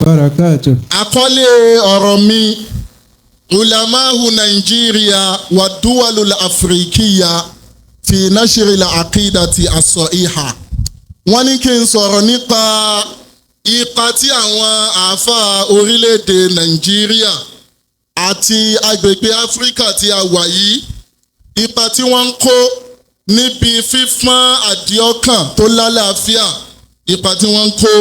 Barakatuh. Àkọlé ọ̀rọ̀ mi, ulamahu Nàìjíríà wà duwalul Afrikiya fi nashiri aqidati as-sahiha. Wọ́n ní kí n sọ̀rọ̀ nípa ipa tí àwọn àáfàá orílẹ̀-èdè Nàìjíríà àti agbègbè Áfíríkà tí a wà yìí, ipa tí wọ́n ń kó níbi fífọ́n àdìọ́kàn tó lálàáfíà, ipa tí wọ́n ń kó.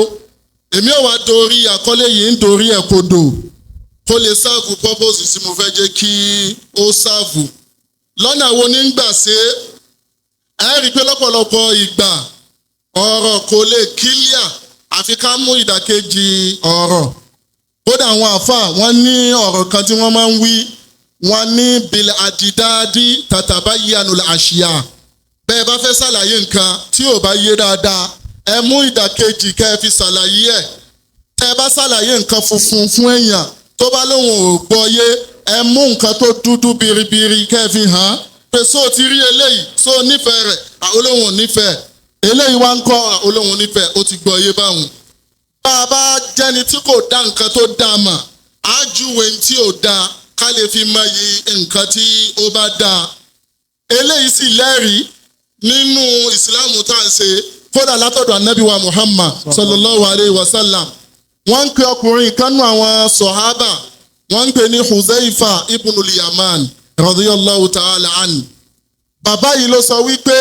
Èmi ò wá dorí àkọlé yìí ń dorí ẹ̀ kodò kó lè serve purpose tí mo fẹ́ jẹ́ kí ó serve. Lọ́nà wo ní ń gbà ṣe é? Ẹ rí i pé lọ́pọ̀lọpọ̀ ìgbà, ọ̀rọ̀ kò lè clear àfi ká mú ìdàkejì ọ̀rọ̀. Kódà àwọn àáfàá, wọ́n ní ọ̀rọ̀ kan tí wọ́n máa ń wí. Wọ́n ní bil adidadi tatabayyanul ashiya. Bẹ́ẹ̀ bá fẹ́ ṣàlàyé nǹkan tí ò bá yé dáadáa, ẹ mú ìdàkejì kẹ́ ẹ fi ṣàlàyé ẹ̀. Tẹ́ ẹ bá ṣàlàyé nǹkan funfun fún èèyàn, tó bá lóun ò gbọ́ yé, ẹ mú nǹkan tó dúdú biribiri kẹ́ ẹ fi hàn án pé só ti rí eléyìí, só nífẹ̀ẹ́ rẹ̀? Olóhùn ò nífẹ̀ẹ́. Eléyìí wá ń kọ́? Olóhùn nífẹ̀ẹ́. Ó ti gbọ́ yé báwọn. Bá a bá jẹ́ni tí kò dá nǹkan tó dáa mọ̀, á júwe tí ò dáa ká lè fi mọ iye nǹkan tí ó bá dáa. Eléyìí sì lẹ́rìí nínú ìsìláàmù tá à ń ṣe, kódà látọ̀dọ̀ anabi wa Muhammad sallallahu alayhi wa sallam. Wọ́n ń pe ọkùnrin kan nínú àwọn sọ̀hábà, wọ́n ń pè ní Huzaifa ibnul Yaman radiyallahu ta'ala an. Bàbá yìí ló sọ wípé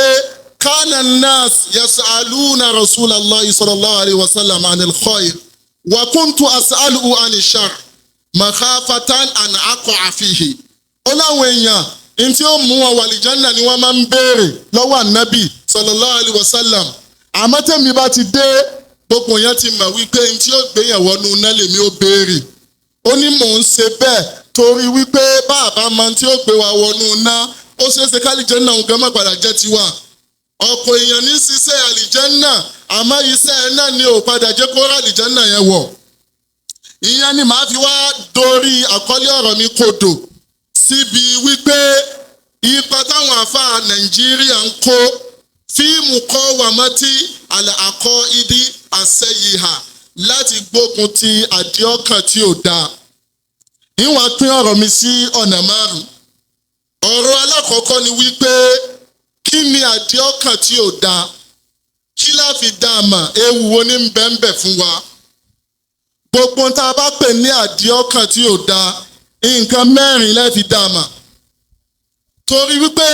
kana nas yasaluna rasulallah sallallahu alayhi wa sallam anil khair wa kuntu as'aluhu anil shar makhafatan an aqa'a fihi. Ó láwọn èèyàn ní tí ó mú wọn wà lìjánà ni wọ́n máa ń béèrè lọ́wọ́ ànábì sallallahu alayhi wa sallam. Àmọ́ tẹ̀mí bá ti dé, gbogbo yẹn ti mọ̀ wípé ní tí ó gbé yẹn wọnú iná lèmi ó béèrè. Ó ní mò ń ṣe bẹ́ẹ̀ torí wípé bàbá mọ tí ó gbé wa wọnú iná, ó ṣeé ṣe kálíjẹ́nà òun gan má padà jẹ́ tiwa. Ọ̀pọ̀ èèyàn ní ṣiṣẹ́ àlìjẹ́nà, àmọ́ iṣẹ́ náà ni ò padà jẹ́ kó rà àlìjẹ́nà yẹn wọ̀. Ìyẹn ni màá fi wá dorí àkọlé ọ̀rọ̀ mi kodò síbi wípé ipa táwọn àfáà Nàìjíríà ń kó fíìmù kọ́ wàmọ́tí àlẹ́ àkọ́ ìdí àṣẹyìhà láti gbógun ti àdìọ́kàn tí ò dáa. Ìwọ̀n pín ọ̀rọ̀ mi sí ọ̀nà márùn-ún. Ọ̀rọ̀ alákọ̀ọ́kọ́ ni wípé, kí ni àdìọ́kàn tí ò dáa? Kí la fi dá a mọ̀? Ewu wo ní ń bẹ ń bẹ fún wa? Gbogbo tá a bá pè ní àdìọ́kàn tí ò dáa, nǹkan mẹ́rin lẹ́ fi dá a mọ̀. Torí wípé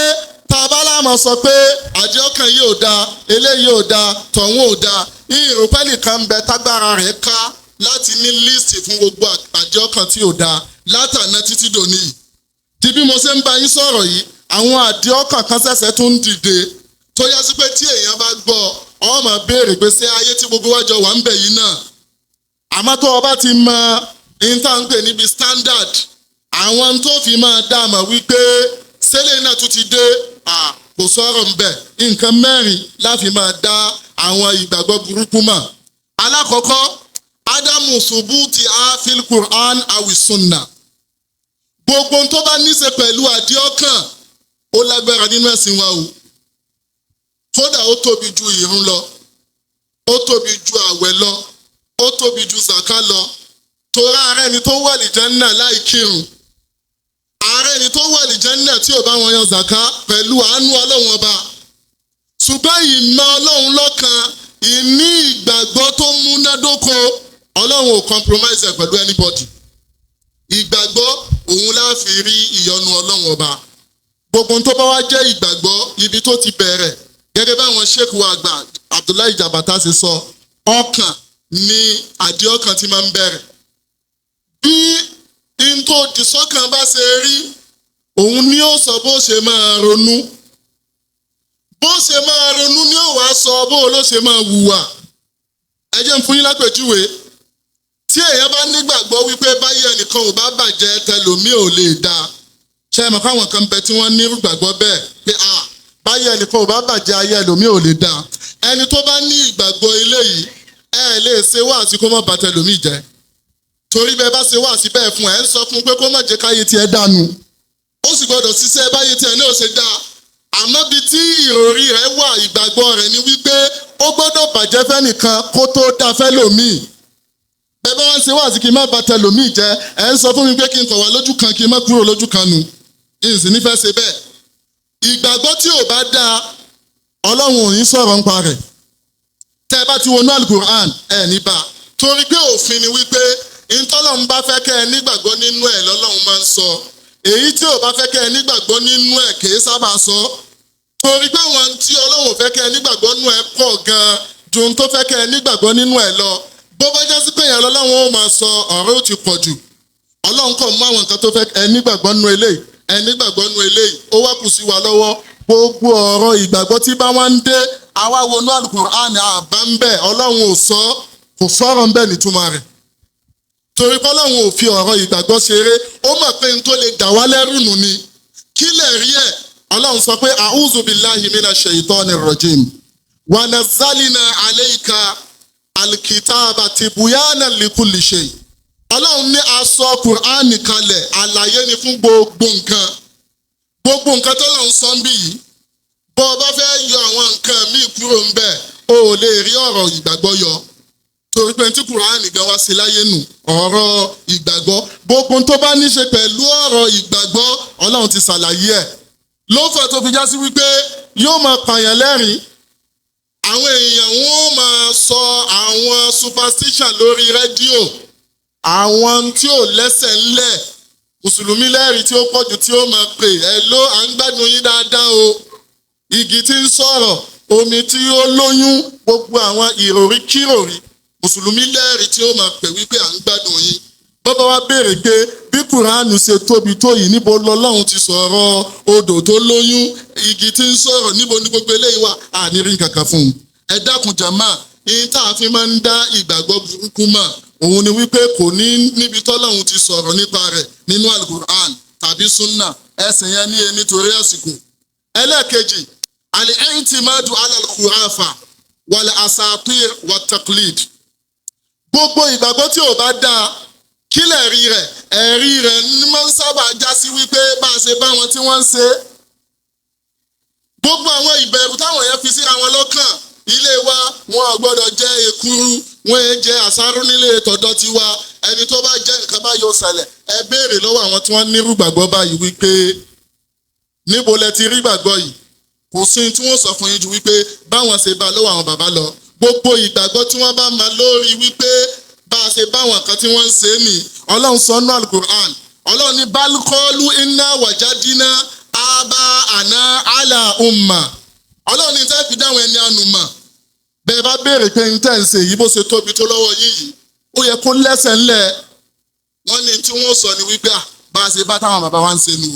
tá a bá láàmú sọ pé àdìọ́kàn yìí ò dáa, eléyìí ò dáa, tọ̀hún ò dáa, ìrùpẹ́lì kan ń bẹ tágbára rẹ̀ ká láti ní list fún gbogbo àdìọ́kàn tí ò dáa látàná títí dòní yìí. Di bí mo ṣe ń bá yín sọ̀rọ̀ yìí, àwọn àdìọ́kàn kan ṣẹ̀ṣẹ̀ tún ń dìde tó yá sí pé tí èèyàn bá gbọ́, ọ máa béèrè pé ṣé ayé tí gbogbo wa jọ wà ń bẹ̀ yìí náà. Àmọ́ tó o bá ti mọ ìta ń pè níbi standard, àwọn tó fi máa dá a mọ̀ wípé sẹ́lẹ̀ náà tún ti dé, kò sọ̀rọ̀ ń bẹ̀. Nǹkan mẹ́rin láfi máa dá àwọn ìgbàgbọ́ burúkú mọ̀. Alákọ̀ọ́kọ́, ádámù ṣubú ti áfíl Quran awi sunna. Gbogbo tó bá níṣe pẹ̀lú àdìọ́kàn, ó lágbára nínú ẹ̀sìn wa o. Kódà ó tóbi ju ìrun lọ, ó tóbi ju àwẹ̀ lọ, ó tóbi ju zaka lọ. Torí ààrẹ ni tó wà lìjánná láì kírun, ààrẹ ni tó wà lìjánná tí ò bá wọn yan zaka pẹ̀lú àánú Ọlọ́run Ọba. Ṣùgbọ́n ìmọ̀ Ọlọ́run lọ́kan, ìní ìgbàgbọ́ tó múnádóko, Ọlọ́run ò compromise ẹ̀ pẹ̀lú anybody. Ìgbàgbọ́ òun la fi rí ìyọ́nú Ọlọ́run Ọba. Gbogbo tó bá wá jẹ́ ìgbàgbọ́, ibi tó ti bẹ̀rẹ̀, gẹ́gẹ́ báwọn sheikh wa àgbà Abdullahi Jabata ṣe sọ, ọkàn ni àdìọ́kàn ti máa ń bẹ̀rẹ̀. Bí n tó dìsọ́kàn bá ṣe rí, òun ni ó sọ bó ṣe máa ronú. Bó ṣe máa ronú ni ó wàá sọ bó ló ṣe máa hùwà. Ẹ jẹ́ n fún yín lápèjúwe. Tí èèyàn bá nígbàgbọ́ wípé báyìí ẹnìkan ò bá bàjẹ́, tẹlòmíì ò lè dáa. Ṣé ẹ mọ̀ káwọn kan bẹ tí wọ́n ní gbàgbọ́ bẹ́ẹ̀ pé à báyìí ẹnìkan ò bá bàjẹ́, ayé ẹlòmíì ò lè dáa? Ẹni tó bá ní ìgbàgbọ́ eléyìí, ẹ lè ṣe wáàsí kó má bà tẹlòmíì jẹ́, torí bẹ́ẹ̀ bá ṣe wáàsí bẹ́ẹ̀ fún ẹ, ń sọ fún pé kó má jẹ́ káyé tiẹ̀ dànù, ó sì gbọ́dọ̀ ṣiṣẹ́ báyé tiẹ̀ náà ṣe dáa. Àmọ́ bí tí ìròrí rẹ̀ wà, ìgbàgbọ́ rẹ̀ ni wípé ó gbọ́dọ̀ bàjẹ́ fẹ́nìkan kó tó dá fẹ́lòmíì. Bẹ́ẹ̀ bá wá ń ṣe wáàsí kí n má ba tẹlòmíì jẹ́, ẹ̀ ń sọ fún mi pé kí n kọ̀ wá lójú kan, kí n má kúrò lójú kan nù. Ìsìn nífẹ̀ẹ́ ṣe bẹ́ẹ̀. Ìgbàgbọ́ tí ò bá dáa, Ọlọ́run ò ní sọ̀rọ̀ nípa rẹ̀. Tẹ́ ẹ bá ti wọnú Alukur'an, ẹ̀ ní bá. Torí pé òfin ni wípé ìtọ́lọ́run bá fẹ́ kẹ́ ẹ nígbàgbọ́ nínú ẹ̀ lọ́lọ́run máa ń sọ. Èyí tí ò bá fẹ́ kẹ́ ẹ nígbàgbọ́ nínú ẹ̀ kì í sábà sọ. Torí pé àwọn tí Ọlọ́run ò fẹ́ kẹ́ ẹ nígbàgbọ́ nínú ẹ̀ pọ̀ gan-an ju ohun tó fẹ́ kẹ́ ẹ nígbàgbọ́ nínú ẹ̀ lọ. Bó bá jẹ́ sí pé èèyàn lọ́lọ́run ó máa sọ, ọ̀rọ̀ ó ti pọ̀ jù. Ọlọ́run kàn mú àwọn nǹkan tó fẹ́ ẹ nígbàgbọ́ nínú eléyìí, ẹ nígbàgbọ́ nínú eléyìí, ó wá kù sí wa lọ́wọ́. Gbogbo ọ̀rọ̀ ìgbàgbọ́ tí bá wá ń dé, àwa wọnú Al-Qur'an àbá ń bẹ̀, Ọlọ́run ò sọ, kò sọ̀rọ̀ ń bẹ̀ nítumọ̀ rẹ̀. Torí pé Ọlọ́run ò fi ọ̀rọ̀ ìgbàgbọ́ ṣeré, ó mọ̀ pé n tó lè dà wá lẹ́rù nù ni. Kí lè rí ẹ̀? Ọlọ́run sọ pé a'udhu billahi minash shaitani rajim. Wa nazzalna alayka alkitaba tibyana likulli shay. Ọlọ́run ní a sọ Kùránì kalẹ̀, àlàyé ni fún gbogbo nǹkan. Gbogbo nǹkan tó lọ́n sọ ń bí yìí, bó o bá fẹ́ yọ àwọn nǹkan míì kúrò ń bẹ̀, o ò lè rí ọ̀rọ̀ ìgbàgbọ́ yọ. Torí pé tí Kùránì gan wá sí láyé nù, ọ̀rọ̀ ìgbàgbọ́. Gbogbo tó bá ní ṣe pẹ̀lú ọ̀rọ̀ ìgbàgbọ́, Ọlọ́run ti ṣàlàyé ẹ̀. Ló fà tó fi já sí wípé yóò máa pààyàn lẹ́rìn-ín. Àwọn èèyàn wọn máa sọ àwọn superstition lórí rédíò, àwọn tí ò lẹ́sẹ̀ ńlẹ̀. Mùsùlùmí lẹ́rìí tí ó pọ̀jù tí ó máa pè ẹ ló à ń gbádùn yín dáadáa o. Igi tí ń sọ̀rọ̀, omi tí ó lóyún, gbogbo àwọn ìròrí kíròrí. Mùsùlùmí lẹ́rìí tí ó máa pè wípé à ń gbádùn yín. Bọ́bá wa béèrè pé bí Kùránù ṣe tóbi tó yìí, níbo lọ́lọ́run ti sọ̀rọ̀ odò tó lóyún, igi tí ń sọ̀rọ̀, níbo ní gbogbo eléyìí wà? Àní rí nǹkan kan fún un. Ẹ dákun jàmá, yín tá a fi máa ń dá ìgbàgbọ́ burúkú mọ̀, òun ni wípé kò ní níbi tọ́lọ́run ti sọ̀rọ̀ nípa rẹ̀ nínú Al-Qur'an tàbí Sunna. Ẹ̀sìn yẹn ní nítorí àsìkò. Ẹlẹ́ẹ̀kejì, al-i'timadu ala al-khurafa wal asatir wat taqlid. Gbogbo ìgbàgbọ́ tí ò bá dáa, kí lẹ̀rí rẹ̀? Ẹ̀rí rẹ̀ ní máa ń sábà já sí wípé bá a ṣe bá wọn tí wọ́n ń ṣe. Gbogbo àwọn ìbẹ̀rù táwọn yẹn fi síra wọn lọ́kàn, ilé wa wọn ò gbọ́dọ̀ jẹ èkuru, wọn ẹ jẹ àsáró nílé tọ̀dọ̀ tiwa, ẹni tó bá jẹ nǹkan bá yóò ṣẹlẹ̀. Ẹ béèrè lọ́wọ́ àwọn tí wọ́n nírú gbàgbọ́ báyìí wípé níbo lẹ ti rí gbàgbọ́ yìí? Kò sí tí wọ́n sọ fún yín ju wípé báwọn ṣe bá lọ́wọ́ àwọn bàbá lọ. Gbogbo ìgbàgbọ́ tí wọ́n bá máa lórí wípé bá a ṣe báwọn kan tí wọ́n ń ṣe ní, Ọlọ́run sọ nínú Al-Qur'an, Ọlọ́run ní balkọ́lù inna wajadina aba ana ala umma. Ọlọ́run ní tẹ́ fi dáwọn ẹni àánú mọ̀. Bẹ́ẹ̀ bá béèrè pé n tẹ́ ń ṣe yìí bó ṣe tóbi tó lọ́wọ́ yín yìí, ó yẹ kó lẹ́sẹ̀ ńlẹ̀. Wọ́n ní tí wọ́n sọ ni wípé bá a ṣe bá táwọn bàbá wa ń ṣe nù.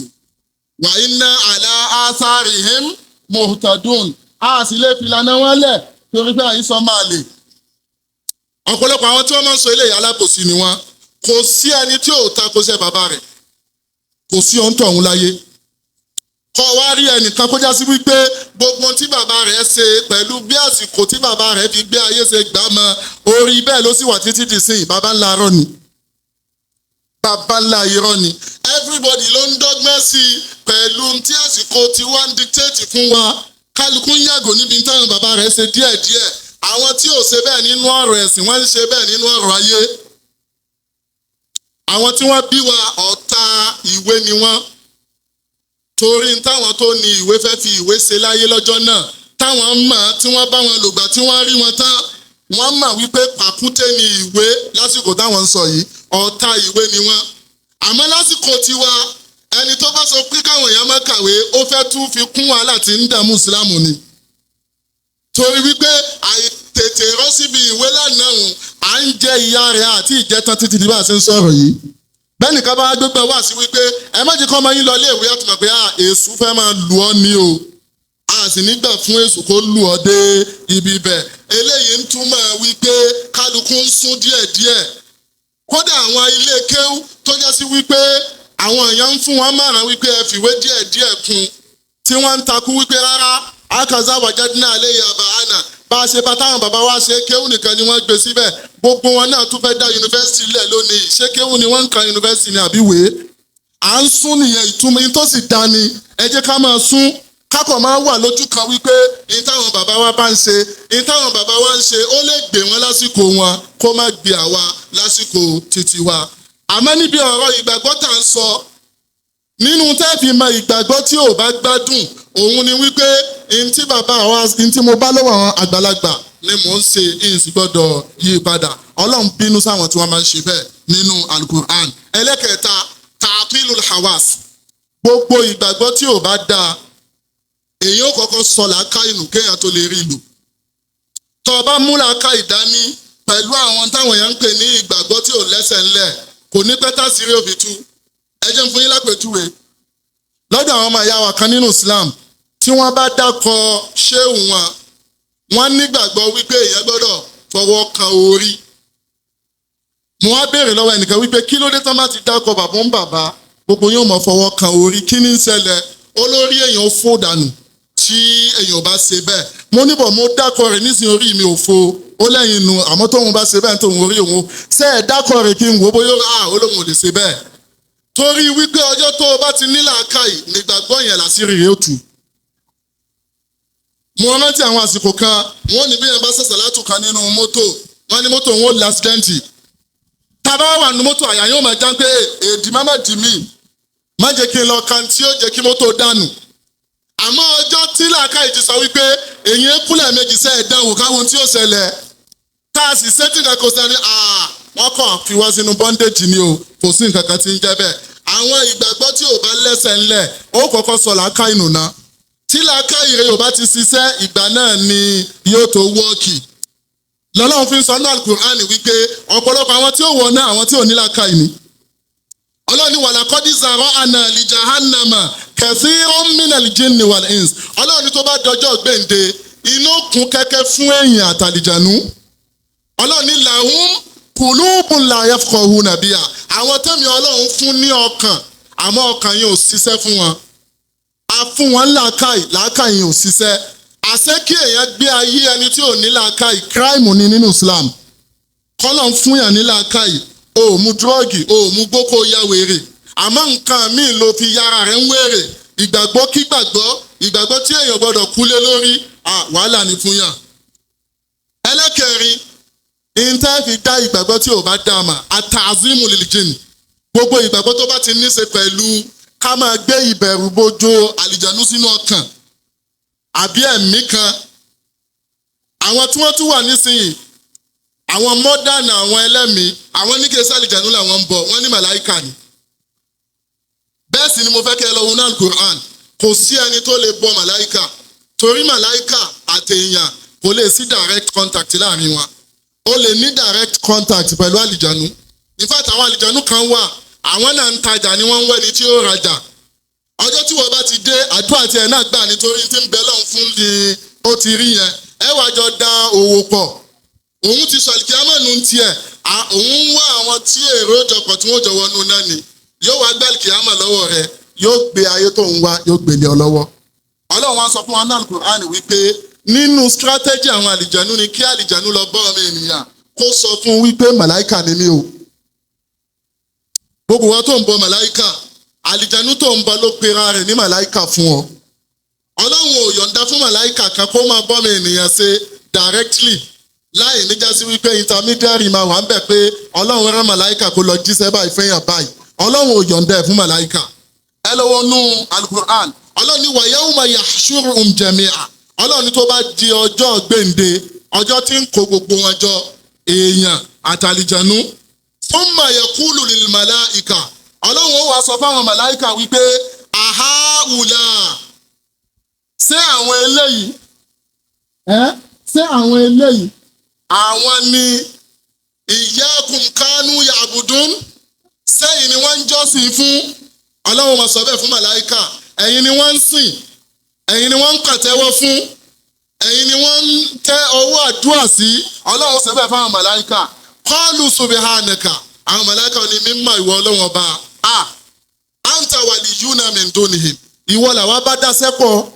Wa inna ala atharihim muhtadun. A sì lè filànà wọn lẹ̀ torí pé àyíṣọ máa lè. Ọ̀pọ̀lọpọ̀ àwọn tí wọ́n máa ń sọ eléyìí alábòsí ni wọ́n. Kò sí ẹni tí ò takoṣẹ́ bàbá rẹ̀. Kò sí ohun tọ̀hún láyé. Kọ́ wá rí ẹnìkan kó já sí wípé gbogbo ohun tí bàbá rẹ̀ ṣe pẹ̀lú bí àsìkò tí bàbá rẹ̀ fi gbé ayé ṣe gbà mọ́, orí bẹ́ẹ̀ ló sì wà títí di sìn. Bàbá ńlá arọ́ ni. Bàbá ńlá irọ́ ni. Everybody ló ń dọ́gbọ́n sí i pẹ̀lú tí àsìkò tí wọ́n ń dictate fún wa. Kálukú ń yàgò níbi táwọn bàbá rẹ̀ ṣe díẹ̀díẹ̀. Àwọn tí ò ṣe bẹ́ẹ̀ nínú ọ̀rọ̀ ẹ̀sìn, wọ́n ń ṣe bẹ́ẹ̀ nínú ọ̀rọ̀ ayé. Àwọn tí wọ́n bí wa, ọ̀tá ìwé ni wọ́n. Torí táwọn tó ní ìwé fẹ́ fi ìwé ṣe láyé lọ́jọ́ náà, táwọn mọ̀ tí wọ́n bá wọn lògbà tí wọ́n rí wọn tán, wọ́n mọ̀ wípé pàkúté ni ìwé lásìkò táwọn ń sọ yìí, ọ̀tá ìwé ni wọ́n. Àmọ́ lásìkò tiwa, ẹni tó bá sọ pé káwọn èèyàn má kàwé, ó fẹ́ tún fi kún wàhálà tí ń dààmú ìsìlámù ni. Torí wípé àìtètè rọ́ síbi ìwé lánàá òun, à ń jẹ ìyá rẹ̀ àti ìjẹtan títí di bá a ṣe ń sọ̀rọ̀ yìí. Bẹ́ẹ̀ni ká bá gbégbá wá sí wípé ẹ má jẹ́ kọ́ ọmọ yín lọ ilé ìwé, àtúmọ̀ pé èṣù fẹ́ máa lù ọ́ ní o. A sì nígbà fún èṣù kó lù ọ́ dé ibi ibẹ̀. Eléyìí ń túmọ̀ wípé kálukú ń sún díẹ̀díẹ̀. Kódà àwọn ilé kéwú tó jẹ́ sí wípé àwọn èèyàn ń fún wọn márùn wípé ẹ fìwé díẹ̀díẹ̀ kún, tí wọ́n ń takú wípé rárá, akaza wàjádínà alẹ́ yàrá àná bá a ṣe bá táwọn bàbá wa ṣe kéwú nìkan ni wọ́n gbé síbẹ̀. Gbogbo wọn náà tún fẹ́ dá yunifásitì lẹ̀ lónìí. Ṣé kéwú ni wọ́n ń ka yunifásitì ní àbí wèé? À ń sún nìyẹn, ìtumọ̀ yín tó sì dá ni ẹ jẹ́ ká máa sún. Kákọ̀ máa wà lójú kan wípé ní táwọn bàbá wa bá ń ṣe, ní táwọn bàbá wa ń ṣe, ó lè gbè wọ́n lásìkò wọn, kó má gbé àwa lásìkò títí wa. Àmọ́ níbi ọ̀rọ̀ ìgbàgbọ́ tá à ń sọ, nínú tẹ́ẹ̀fì mọ ìgbàgbọ́ tí ò bá gbádùn, òun ni wípé ní tí bàbá wa, ní tí mo bá lọ́wọ́ àwọn àgbàlagbà ni mò ń ṣe, ìyìn sì gbọ́dọ̀ yí padà. Ọlọ́run bínú sáwọn tí wọ́n máa ń ṣe bẹ́ẹ̀ nínú Alukur'an. Ẹlẹ́kẹta, ta'tilul hawas. Gbogbo ìgbàgbọ́ tí ò bá dáa, èyí ó kọ́kọ́ sọ làákàyè nù kéèyàn tó lè rí lò. Tó o bá mú làákàyè dání pẹ̀lú àwọn táwọn èèyàn ń pè ní ìgbàgbọ́ tí ò lẹ́sẹ̀ ńlẹ̀, kò ní pẹ́ tásìrí òfin tú. Ẹ jẹ́ n fún yín lápèjúwe. Lọ́dọ̀ àwọn ọmọ ìyá wa kan nínú Islam, tí wọ́n bá dákọ ṣéwù wọn, wọ́n nígbàgbọ́ wípé èèyàn gbọ́dọ̀ fọwọ́ kan orí. Mo wá béèrè lọ́wọ́ ẹnìkan wípé kí ló dé tán bá ti dákọ bàbá ń bàbá, gbogbo yóò mọ̀ fọwọ́ kan orí, kí ní ń ṣẹlẹ̀? Olórí èèyàn ó fò dànù tí èèyàn bá ṣe bẹ́ẹ̀. Mo níbọ̀ mo dákọ rẹ̀ nísìnyí, orí mi ò fo. Ó lẹ́yìn nu, àmọ́ tóun bá ṣe bẹ́ẹ̀, tóun orí òun ṣe é dákọ rẹ̀ kí n wò ó bóyá ó lóun ò lè ṣe bẹ́ẹ̀, torí wípé ọjọ́ tó o bá ti ní làákàyè nígbàgbọ́ yẹn làṣírí rẹ̀ ó tù. Mo rántí àwọn àsìkò kan, wọ́n ní bí yẹn bá ṣẹ̀ṣẹ̀ látùkà nínú mọ́tò, wọ́n ní mọ́tò wọn ó l'accident. Tá a bá wà nínú mọ́tò, àyà yóò máa já pé èdè má má dì mí, má jẹ́ kí n lọ kan tí ó jẹ́ kí mọ́tò dànù. Àmọ́ ọjọ́ tí làákàyè ti sọ wípé èyí ń kúlẹ̀ méjì sẹ́ ẹ̀ dánwò káwọn tí ó ṣẹlẹ̀, tá a sì ṣẹ́tì kan kò sẹ́ni, wọ́n kàn fi wá sínú bondage ni o, kò sí nǹkan kan tí ń jẹ́ bẹ́ẹ̀. Àwọn ìgbàgbọ́ tí ò bá lẹ́sẹ̀ ńlẹ̀, ó kọ́kọ́ sọ làákàyè nù ná. Tí làákàyè rẹ̀ ò bá ti ṣiṣẹ́, ìgbà náà ni yóò tó wọ́ọ̀kì. Lọ́lọ́run fi ń sọ ní Alukur'an wípé ọ̀pọ̀lọpọ̀ àwọn tí ó wọ̀ náà, àwọn tí ò ní làákàyè ni. Ọlọ́run ní walaqad zara'na li jahannama kathiran minal jinni wal ins. Ọlọ́run ní tó bá dọjọ́ gbèǹde, inú kún kẹ́kẹ́ fún èèyàn àtàlìjànú. Ọlọ́run ní lahum qulubun la yafqahuna biha. Àwọn tẹ́mi Ọlọ́run fún ní ọkàn, àmọ́ ọkàn yẹn ò ṣiṣẹ́ fún wọn. A fún wọn làákàyè, làákàyè yẹn ò ṣiṣẹ́. Àṣé kí èèyàn gbé ayé ẹni tí ò ní làákàyè, crime ni nínú Islam. Kọ́lọ̀ ń fún yàn ní làákàyè, o ò mu drug, o ò mu gbókò, ya wèrè, àmọ́ nǹkan míì ló fi yára rẹ̀ ń wèrè. Ìgbàgbọ́ kí gbàgbọ́, ìgbàgbọ́ tí èèyàn gbọ́dọ̀ kúlé lórí, wàhálà ni fún yàn. Ẹlẹ́kẹrin ìntẹ́ fi dá ìgbàgbọ́ tí ò bá dá mà, at-ta'zimu lil jinn. Gbogbo ìgbàgbọ́ tó bá ti ní ṣe pẹ̀lú ká máa gbé ìbẹ̀rù bojo àlìjànú sínú ọkàn àbí ẹ̀mí kan. Àwọn tí wọ́n tún wà nísìnyí, àwọn modern, àwọn ẹlẹ́mìí, àwọn ní kí àlìjànú làwọn ń bọ̀, wọ́n ní màláìkà ni. Bẹ́ẹ̀ sì ni mo fẹ́ kẹ́ ẹ lọ wọnú Al-Qur'an, kò sí ẹni tó lè bọ màláìkà, torí màláìkà àtèèyàn kò lè sí direct contact láàrin wọn. Ó lè ní direct contact pẹ̀lú àlìjànú. In fact, àwọn àlìjànú kan wà, àwọn náà ń tajà ni, wọ́n ń wẹ́ni tí ó rajà. Ọjọ́ tí wọ́n bá ti dé, àdúrà tiẹ̀ náà gbà, nítorí tí ń bẹ lọ́hùn fún ni ó ti rí yẹn. Ẹ wàá jọ da òwò pọ̀. Òun ti sọ àlìkíyámọ̀ nù tiẹ̀, òun ń wá àwọn tí èrò jọpọ̀ tí wọ́n jọ wọnú náà ni. Yóò wá gbé àlìkíyámọ̀ lọ́wọ́ rẹ, yóò gbé ayé tó ń wá, yóò gbélé ọ lọ́wọ́. Ọlọ́run wá sọ fún wa náà Al-Qur'an wípé nínú strategy àwọn àlìjànú ni kí àlìjànú lọ bọ́ ọmọ ènìyàn, kó sọ fún wípé màláìkà ni mí o. Gbogbo wọn tó ń bọ màláìkà, àlìjànú tó ń bọ ló pera rẹ̀ ní màláìkà fún ọ. Ọlọ́run ò yọ̀ǹda fún màláìkà kan kó máa bọ́ ọmọ ènìyàn ṣe directly láì níjásí wípé intermediary máa wà ń bẹ̀, pé Ọlọ́run rán màláìkà kó lọ jíṣẹ́ báyìí fẹ́yàn báyìí. Ọlọ́run ò yọ̀ǹda ẹ̀ fún màláìkà. Ẹ lọ́wọ́ nú Alukur'an, Ọlọ́run ní wa yawma yahshuruhum jami'a. Ọlọ́run ní tó bá di ọjọ́ gbèǹde, ọjọ́ tí ń kó gbogbo wọn jọ, èèyàn àtàlìjànú, thumma yaqulu lil malaika, Ọlọ́run ó wá sọ fáwọn màláìkà wípé ahaula, ṣé àwọn eléyìí ẹ, ṣé àwọn eléyìí, àwọn ni iyyakum kanu ya'budun, sẹ́yìn ni wọ́n ń jọ́sìn fún? Ọlọ́run máa sọ bẹ́ẹ̀ fún màláìkà. Ẹ̀yin ni wọ́n ń sìn, ẹ̀yin ni wọ́n ń pàtẹ́wọ́ fún, ẹ̀yin ni wọ́n ń tẹ ọwọ́ àdúrà sí. Ọlọ́run sọ bẹ́ẹ̀ fáwọn màláìkà. Qalu subhanaka, àwọn màláìkà ní mímọ́ ìwọ Ọlọ́run ọba, a anta waliyuna min dunihim, ìwọ làwa bá daṣẹ́ pọ̀.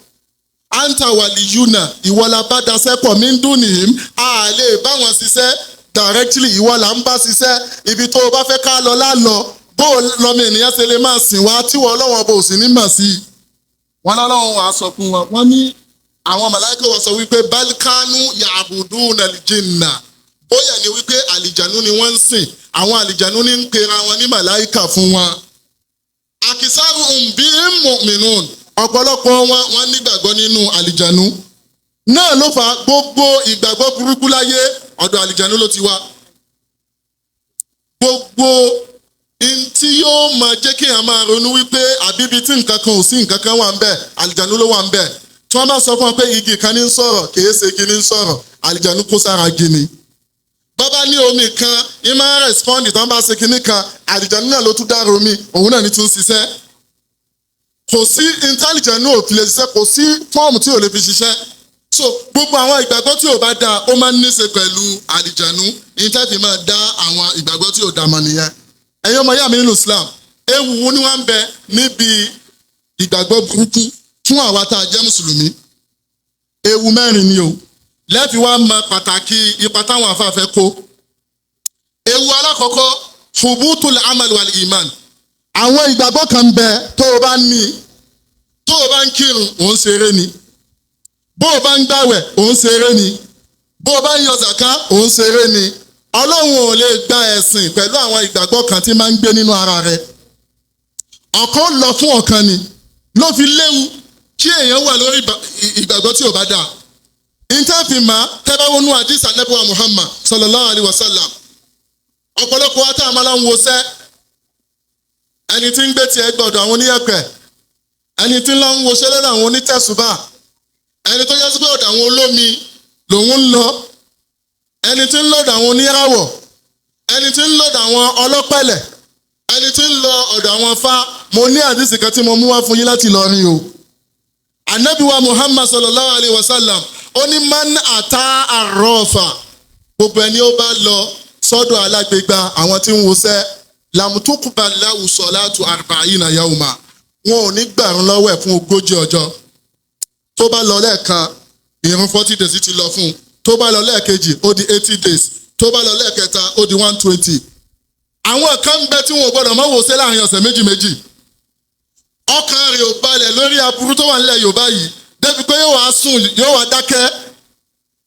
Anta waliyuna, ìwọ la bá daṣẹ́ pọ̀, min dunihim, a lè bá wọn ṣiṣẹ́ directly, ìwọ là ń bá ṣiṣẹ́. Ibi tó o bá fẹ́ ká lọ lálọ. Bó o lọmọ ènìyàn ṣe lè máa sìn wá tí wọ́n Ọlọ́run ọba ò sì ní mà sí i. Wọn lọ́lọ́run wàá sọ fún wọn, wọ́n ní àwọn màláíkà wọ́n sọ wípé balkanu ya'buduna al-jinna, bóyá ni wípé àlìjànú ni wọ́n ń sìn, àwọn àlìjànú ní ń pera wọn ní màláíkà fún wọn. Akisaru bi mu'minun, ọ̀pọ̀lọpọ̀ wọn wọ́n nígbàgbọ́ nínú àlìjànú. Náà ló fà gbogbo ìgbàgbọ́ burúkú láyé, ọ̀dọ̀ àlìjànú ló ti wá. Gbogbo ntí yóò máa jẹ́ kí èèyàn máa ronú wípé àbíbi tí nǹkan kan ò sí, nǹkan kan wà ń bẹ̀, àlìjànú ló wà ń bẹ̀. Tí wọ́n bá sọ fún wọn pé igi kan ní ń sọ̀rọ̀, kìí ṣe igi ní ń sọ̀rọ̀, àlìjànú kó sára igi ni. Bọ́bá ní omi kan ní máa ń respond tí wọ́n bá ṣe kinní kan, àlìjànú náà ló tún dára omi, òun náà ní tún ṣiṣẹ́. Kò sí intelligent ò fi lè ṣiṣẹ́, kò sí fọ́ọ̀mù tí ò lè fi ṣiṣẹ́. So gbogbo àwọn ìgbàgbọ́ tí ò bá dáa, ó máa ń níṣe pẹ̀lú àlìjànú. Ìtẹ́fì máa dá àwọn ìgbàgbọ́ tí ò dáa mọ̀ nìyẹn. Ẹ̀yin ọmọ ìyá mi nínú Islam, ewu wo ni wọ́n ń bẹ níbi ìgbàgbọ́ burúkú fún àwa tá a jẹ́ mùsùlùmí? Ewu mẹ́rin ni o lẹ́ẹ̀fi wá mọ pàtàkì ipa táwọn afáfẹ́ kó. Ewu alákọ̀ọ́kọ́, hubutul amal wal iman. Àwọn ìgbàgbọ́ kan bẹ tó o bá ní, tó o bá ń kírun, ò ń ṣeré ni. Bó o bá ń gbàwẹ̀, ò ń ṣeré ni. Bó o bá ń yọ zàká, ò ń ṣeré ni. Ọlọ́run ò lè gba ẹ̀sìn pẹ̀lú àwọn ìgbàgbọ́ kan tí máa ń gbé nínú ara rẹ̀. Ọ̀kan lọ fún ọ̀kan ni ló fi léwu kí èèyàn wà lórí ìgbàgbọ́ tí ò bá dáa. Ìtẹ́fìmá tẹ́báwọnú àdìsá nẹ́bùwà Muhammad sallallahu alayhi wa sallam, ọ̀pọ̀lọpọ̀ wa tá a máa ń wọṣẹ́, ẹni tí ń gbé tiẹ̀ gbọ́dọ̀ àwọn oníyẹ̀pẹ̀, ẹni tí ń lọ ń wọṣẹ́ lọ́dọ̀ àwọn onítẹ̀sùbà, ẹni tó yẹ sí pé ọ̀dọ̀ àwọn olómi lòun ń lọ, ẹni tí ń lọ́dọ̀ àwọn oníràwọ̀, ẹni tí ń lọ́dọ̀ àwọn ọlọ́pẹ̀lẹ̀, ẹni tí ń lọ ọ̀dọ̀ àwọn fa. Mo ní àdìsí kan tí mo mú wá fún yín láti Ìlọrin o. Anabiwa Muhammad sallallahu alayhi wa sallam, ó ní man ata arọ́fà, gbogbo ẹni ó bá lọ sọ́dọ̀ alágbègbà, àwọn tí ń wọṣẹ́, làmùtúkùbà láwùsọ̀ látù arba'ina yawma, wọn ò ní gbàrún lọ́wọ́ ẹ̀ fún 40 ọjọ́. Tó bá lọ lẹ́ẹ̀kan, ìrun 40 days ti lọ fún un. Tó bá lọ lẹ́ẹ̀kejì, ó di 80 days. Tó bá lọ lẹ́ẹ̀kẹta, ó di 120. Àwọn kan ń bẹ tí wọn ò gbọdọ̀ mọ́ wòṣẹ́ láàrin ọ̀sẹ̀ méjì méjì. Ọkàn rẹ̀ ò balẹ̀ lórí aburú tó wà nílẹ̀ Yorùbá yìí, débi pé yóò wá sùn, yóò wá dákẹ́,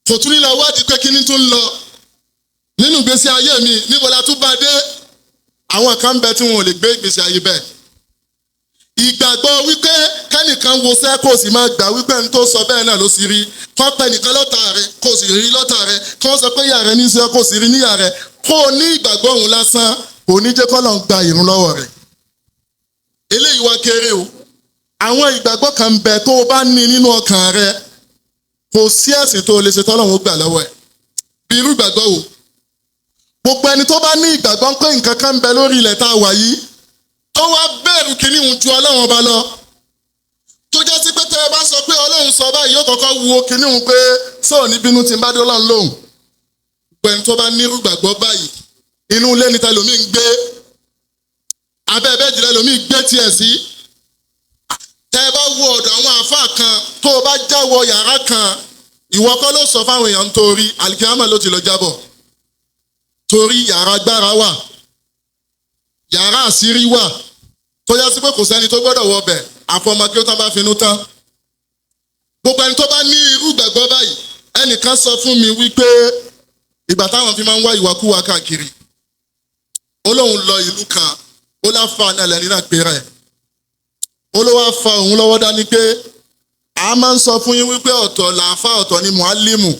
kò tún ní lọ wádìí pé kíní tún lọ nínú ìgbésí ayé mi, níbo la tún bá dé. Àwọn kan ń bẹ tí wọn ò lè gbé ìgbésí ayé bẹ́ẹ̀. Ìgbàgbọ́ wípé kẹ́nìkan wọṣẹ́, kó o sì máa gbà wípé n tó sọ bẹ́ẹ̀ náà ló sì rí, kọ́ pẹ́ nìkan lọ́tà rẹ, kó o sì rí lọ́tà rẹ, kó o sọ pé ìyá rẹ ní sọ, kó o sì rí níyà rẹ, kó o ní ìgbàgbọ́ òun lásán kò ní jẹ́ kọ́ lọ́n gba ìrun lọ́wọ́ rẹ̀. Eléyìí wá kéré o. Àwọn ìgbàgbọ́ kan ń bẹ tó o bá ní nínú ọkàn rẹ, kò sí ẹ̀sìn tó o lè ṣe tọ́lọ́run ó gbà lọ́wọ́ ẹ̀. Bí irú ìgbàgbọ́ wo? Gbogbo ẹni tó bá ní ìgbàgbọ́ pé nǹkan kan ń bẹ lórí ilẹ̀ tá a wà yìí, tó wá bẹ̀rù kínní ń ju Ọlọ́run ọba lọ, tó jẹ́ sí pé tẹ́ ẹ bá sọ pé Ọlọ́run sọ báyìí, yóò kọ́kọ́ wo kínní ń pé sóò ní bínú tí ń bá dé Ọlọ́run lóhùn. Gbogbo ẹni tó bá nírú ìgbàgbọ́ báyìí, inú ilé níta lòmí ń gbé, abẹ́ bẹ́ẹ̀dì lẹ́lòmí gbé tiẹ̀ sí. Tẹ́ ẹ bá wo ọ̀dọ̀ àwọn àáfàá kan, tó o bá jáwọ́ yàrá kan, ìwọ kọ́ ló sọ fáwọn èèyàn nítorí alikiyama ló ti lọ jábọ̀, torí yàrá agbára wà, yàrá àṣírí wà, tó yá sí pé kò sẹ́ni tó gbọ́dọ̀ wọ bẹ̀ àfọmọ kí ó tán bá finú tán. Gbogbo ẹni tó bá ní irú ìgbàgbọ́ báyìí, ẹnìkan sọ fún mi wípé ìgbà táwọn fi máa ń wá ìwàkúwà káàkiri, ó lóun lọ ìlú kan, ó láfa náà lẹ́ni náà pé rẹ̀, ó ló wá fa òun lọ́wọ́ dání pé a máa ń sọ fún yín wípé ọ̀tọ̀ làáfà, ọ̀tọ̀ ni mùálímù.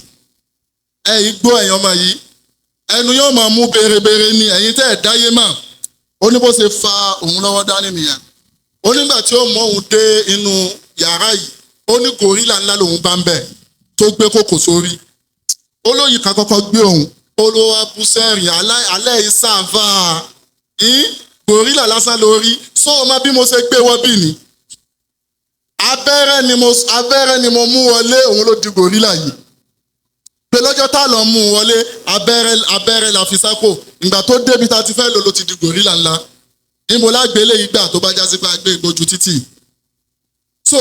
Ẹ yìí gbọ́, ẹ̀yàn ọmọ yìí, ẹnu yóò máa mú bérebére ni ẹ̀yin tẹ́ ẹ̀ dáyé mà. Ó ní bó ṣe fa òun lọ́wọ́ dání nìyẹn. Ó nígbà tí ó mọ òun dé inú yàrá yìí, ó ní gòrílà ńlá lòun bá ń bẹ̀ tó gbé kòkò sórí. Ó lóyìn kan kọ́kọ́ gbé òun, ó ló wá bú sẹ́rìn alẹ́ ìsàfà gòrílà lásán lórí sóò má bí mo ṣe gbé wọ́n bì ní. Abẹ́rẹ́ ni mo mú wọlé, òun ló di gòrílà yìí. Pé lọ́jọ́ tá lọ mú un wọlé, abẹ́rẹ́ la fi sápò, ìgbà tó débi tá ti fẹ́ lò ló ti di gòrílà ńlá. Níbo lágbélé yìí gbà tó bá já sí pé a gbé ìgbójú títì. So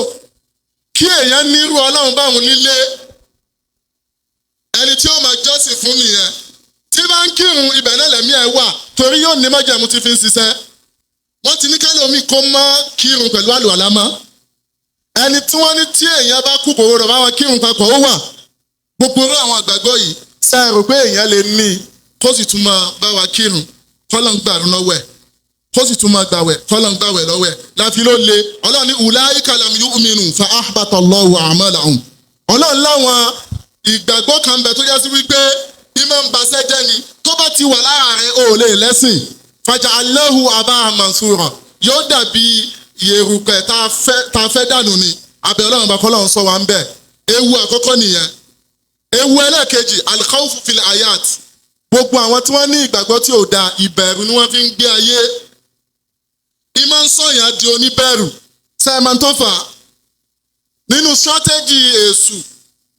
kí èèyàn nírú Ọlọ́run báwọn nílé, ẹni tí ó máa jọ́sìn fún nìyẹn, tí bá ń kírun ibẹ̀ náà lẹ̀mí ẹ̀ wà, torí yóò ní májẹ̀mú tí fi ń ṣiṣẹ́. Wọ́n ti ní kẹ́lòmíì kó má kírun pẹ̀lú àlùwàlá mọ́. Ẹni tí wọ́n ní tí èèyàn bá kú kò gbọdọ̀ bá wọn kírun papọ̀ ó wà. Gbogbo irú àwọn ìgbàgbọ́ yìí, ṣé ẹ rò pé èèyàn lè ní kó sì tún máa bá wa kírun kọ́lọ̀ ń gbàrún lọ́wọ́ ẹ̀, kó sì tún máa gbàwẹ̀ kọ́lọ̀ ń gbàwẹ̀ lọ́wọ́ ẹ̀? Láfi ló le. Ọlọ́run ní ulaika lam yu'minu fa ahbata Allahu a'malahum. Ọlọ́run láwọn ìgbàgbọ́ kan bẹ tó yá sí wípé ìmọ̀ ń baṣẹ́ jẹ́ ni. Tó bá ti wà lára rẹ̀, ó lè lẹ́sìn. Faja'alnahu aba'an mansura, yóò dàbí yèrùpẹ̀ tá a fẹ́ dànù ni. Abẹ́ Ọlọ́run bá kọ́lọ́run sọ wa ń bẹ̀. Ewu àkọ́kọ́ nìyẹn. Ewu ẹlẹ́ẹ̀kejì, al-khawfu fil hayat. Gbogbo àwọn tí wọ́n ní ìgbàgbọ́ tí ò da, ìbẹ̀rù ni wọ́n fi ń gbé ayé. Ìmọ̀ ń sọ̀yàn di oníbẹ̀rù. Sẹ́ẹ̀mà tó fà á nínú strategy èṣù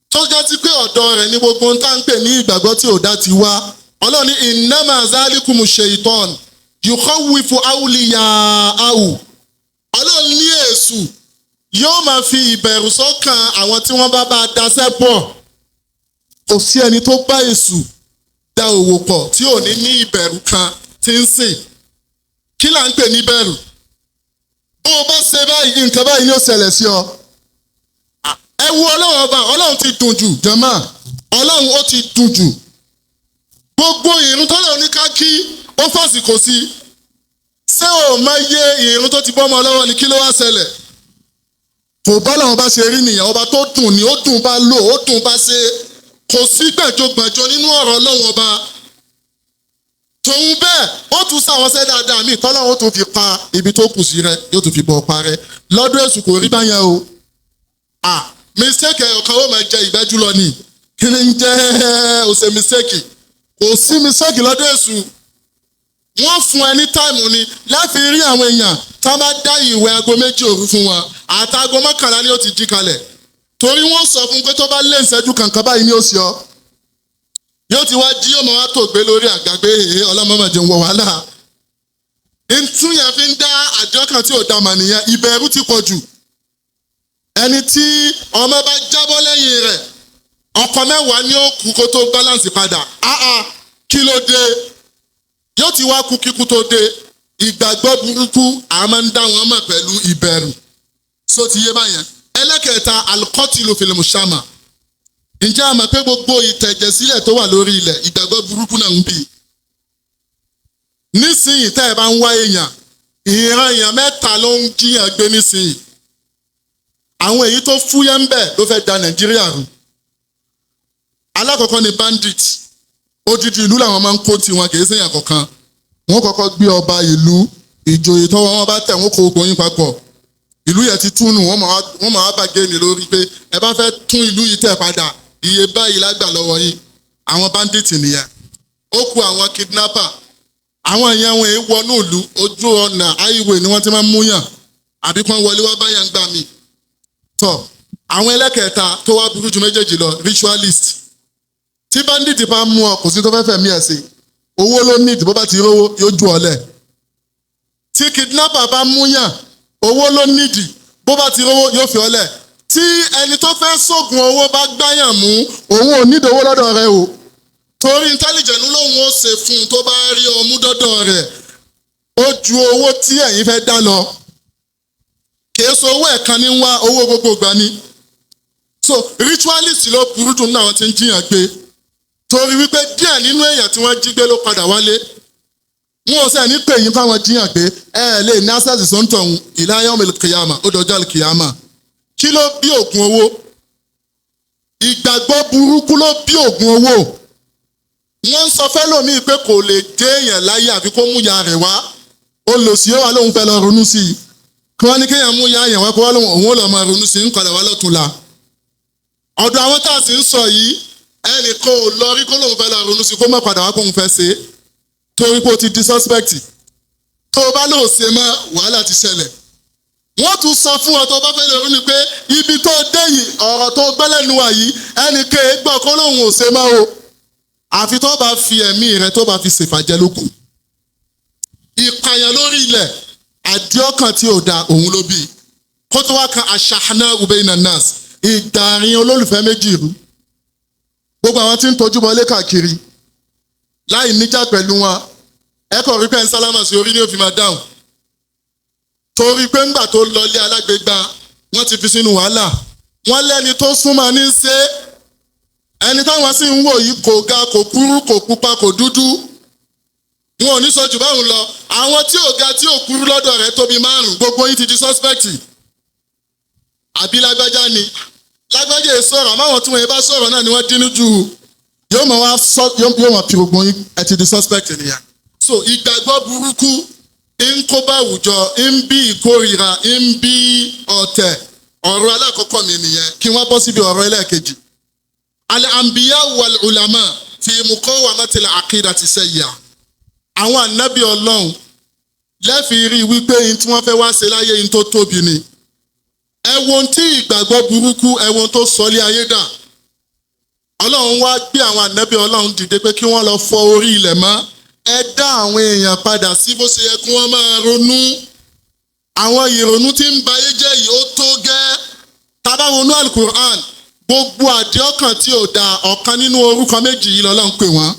tó jẹ́ sí pé ọ̀dọ̀ rẹ̀ ní gbogbo ń tá ń pè ní ìgbàgbọ́ tí ò dá ti wá. Ọlọ́run ní innama zalikumu shaitan yukhawwifu awliya'ahu. Ọlọ́run ní èṣù yóò máa fi ìbẹ̀rù sọ́kàn àwọn tí wọ́n bá bá a daṣẹ́ pọ̀. Kò sí ẹni tó bá èṣù da òwò pọ̀ tí ò ní ní ìbẹ̀rù kan tí ń sìn. Kí là ń pè ní bẹ̀rù? Bó o bá ṣe báyìí, nǹkan báyìí yóò ṣẹlẹ̀ sí ọ. Ẹ wo Ọlọ́run ọba, Ọlọ́run ti dùn jù jàmá, Ọlọ́run ó ti dùn jù. Gbogbo ìrun tọ́lọ́run ní ká kí ó fàsìkò sí. Ṣé o máa yé ìrun tó ti bọ́ ọmọ lọ́wọ́ ni? Kí ló wá ṣẹlẹ̀? Kò bá làwọn bá ṣe rí nìyẹn. Ọba tó dùn ni, ó dùn bá lò, ó dùn bá ṣe. Kò sí gbàjọgbàjọ nínú ọ̀rọ̀ Ọlọ́run ọba. Tòun bẹ́ẹ̀, ó tún sáwọn ṣẹ́ dáadáa míì tọ́lọ́run ó tún fi pa ibi tó kù sí rẹ, yóò tún fi bọ̀ parẹ́. Lọ́dún èṣù kò rí báyẹn o. Mistake ẹ̀yọ̀kan ó máa jẹ ìgbẹ́jú lọ ni. Kí ni ń jẹ́ ọ̀sẹ̀ mistake? Kò sí mistake lọ́dún èṣù. Wọ́n fún ẹ ní táìmù ni láti rí àwọn èèyàn tá a bá dá ìwẹ̀ 2:00 òru fún wọn, àtàgọ́ 11 ni ó ti jí kalẹ̀, torí wọ́n sọ fún pé tó bá lé ìṣẹ́jú kankan báyìí ní oṣù ọ yóò ti wá jí, yóò máa wá tó gbé lórí àga pé èé ọlọ́mọmọdé ń wọ wàhálà. Ntúnyàn fi ń dá àjọ kan tí ò dá mà nìyẹn. Ìbẹ̀rù ti pọ̀ jù. Ẹni tí ọmọ bá jábọ́ lẹ́yìn rẹ̀, ọkọ mẹ́wàá ni ó kú kó tó balance padà. Áá, kí ló dé? Yóò ti wá kú kíkú tó dé. Ìgbàgbọ́ burúkú, a máa ń dá wọn mọ̀ pẹ̀lú ìbẹ̀rù. So ti yé báyẹn. Ẹlẹ́kẹ̀ẹ́ta, alikọ́tìlù fìlìmùsàmà. Ǹjẹ́ a mọ̀ pé gbogbo ìtẹ̀jẹ̀sílẹ̀ tó wà lórí ilẹ̀, ìgbàgbọ́ burúkú náà ń bì? Nísìnyí, tẹ́ ẹ bá ń wá èèyàn, ìran èèyàn mẹ́ta ló ń jíyàn gbé nísìnyí. Àwọn èyí tó fúyẹ́ ń bẹ̀ ló fẹ́ da Nàìjíríà rú. Alákọ̀ọ́kọ́ ni bandit. Odidi ìlú làwọn máa ń kó tiwọn, kì í ṣèyàn kọ̀ọ̀kan. Wọ́n kọ́kọ́ gbé ọba ìlú, ìjòyè tọ́wọ́ wọn bá tẹ̀, wọ́n kó ogun yín papọ̀. Ìlú yẹn ti túnú, wọ́n máa bàgẹ́ ní lórí pé ẹ bá fẹ́ tún ìlú yìí tẹ̀ padà, iye báyìí lágbà lọ́wọ́ yín. Àwọn bandit nìyẹn. Ó kù àwọn kidnapper. Àwọn èèyàn wọn èé wọnú ìlú, ojú ọ̀nà highway ni wọ́n ti máa ń múyàn àbí kí wọ́n wọlé wá báyà ń gbà mí. Tọ́ àwọn ẹlẹ́kẹ̀ẹ́ta tó wá burú ju méjèèjì lọ, ritualist. Tí bandit bá mú ọ, kò sí tó fẹ́ fẹ̀mí ẹ̀ sí. Owó ló ní, ìdìbò bá ti rówó yóò ju ọ lẹ̀. Tí kidnapper bá múyàn, owó ló nídìí, bó bá ti rówó yóò fi ọ lẹ̀. Tí ẹni tó fẹ́ sógun owó bá gbáyàn mú, òun ò nídìí owó lọ́dọ̀ rẹ o, torí intelligent lòun ó ṣe fún un tó bá rí ọmú dọ́dọ̀ rẹ̀, ó ju owó tí ẹ̀yin fẹ́ dá lọ. Kìí ṣe owó ẹ̀kan ní wá, owó gbogbo ìgbà ni. So ritualist ló burú jù nínú àwọn tí ń jiyàn gbé, torí wípé díẹ̀ nínú èèyàn tí wọ́n jí gbé ló padà wálé. Wọn ò sẹ́ni pè yín fáwọn jiyàn gbé, ẹ lè ní access sọ́ńtọ̀hún ila yawmil qiyamah, ó dọjọ́ al-qiyamah. Kí ló bí ògùn owó? Ìgbàgbọ́ burúkú ló bí ògùn owó. Wọ́n ń sọ fẹ́lòmíì pé kò lè dé èèyàn láyé àfi kó mú ya rẹ̀ wá. Olòṣì ó wà lóun fẹ́ lọ ronú sí i. Kí wọ́n ní kéèyàn mú ya yẹn wá, kó wá lóun òun ó lọ máa ronú sí i, ń padà wá lọ́túnla. Ọ̀dọ̀ àwọn tá a sì ń sọ yìí, ẹnì kan ò lọ rí kó lóun fẹ́ lọ ronú sí i kó má padà wá kóun fẹ́ ṣe é. Torí pé o ti di suspect. Tó o bá lóò ṣe mọ́, wàhálà ti ṣẹlẹ̀. Wọ́n tún sọ fún ọ tó bá fẹ́ lọ ronú pé ibi tó dé yìí, ọ̀rọ̀ tó gbẹ́lẹ́nu wà yìí, ẹnì kan gbọ́ kó lóun ò ṣe mọ́ o. Àfi tó bá fi ẹ̀mí rẹ tó bá fi ṣèfàjẹ́ lókù. Ìpààyàn lórí ilẹ̀, àdìọ́kàn tí ò da òun ló bí. Kó tó wá kan àṣàhánà ubayna nas, ìdàrin olólùfẹ́ méjì rú. Gbogbo àwọn tí ń tọ́jú bọlé káàkiri láì níjà pẹ̀lú wọn, ẹ kọ̀ rí pé ń sálámà sí orí ní òfin máa dáhùn. Torí pé ńgbà tó lọlé alágbègbà, Wọ́n ti fi sínú wàhálà. Wọ́n lẹ́ni tó súnmọ́ ní ṣe, ẹni táwọn sì ń wò yìí kò ga, kò kúrú, kò pupa, kò dúdú. Wọn ò ní sọ jù báwọn lọ. Àwọn tí ò ga, tí ò kúrú lọ́dọ̀ rẹ̀ tóbi 5. Gbogbo yín ti di suspect. Àbí lágbájá ni? Lágbájá yìí sọ̀rọ̀, àmọ́ àwọn tí wọ́n yẹn bá sọ̀rọ̀ náà ni wọ́n dínú jù. Yóò mọ̀ wá sọ, yóò mọ̀ fi gbogbo yín, ẹ ti di suspect nìyẹn. So ìgbàgbọ́ burúkú ń kó bá àwùjọ, ń bí ìkórìíra, ń bí ọ̀tẹ̀. Ọ̀rọ̀ alákọ̀ọ́kọ́ mi nìyẹn. Kí wọ́n bọ́ síbi ọ̀rọ̀ ẹlẹ́ẹ̀kejì. Al-anbiya wal-ulama fi muqawamatil aqidati sayyi'a. Àwọn ànábì Ọlọ́run lẹ́fì rí wípé ihun tí wọ́n fẹ́ wá ṣe láyé, ihun tó tóbi ni. Ẹ wo ohun tí ìgbàgbọ́ burúkú, ẹ wo ohun tó sọ lé ayé dà. Ọlọ́run wá gbé àwọn ànábì Ọlọ́run dìde pé kí wọ́n lọ fọ orí ilẹ̀ mọ́. Ẹ dá àwọn èèyàn padà sí bó ṣe yẹ kí wọ́n máa ronú. Àwọn ìrònú tí ń ba ayé jẹ́ yìí, ó tó gẹ́. Tá bá wọnú Alukur'an, gbogbo àdìọ́kàn tí ò dáa, ọ̀kan nínú orúkọ méjì yìí lọ́lọ́run pè wọ́n.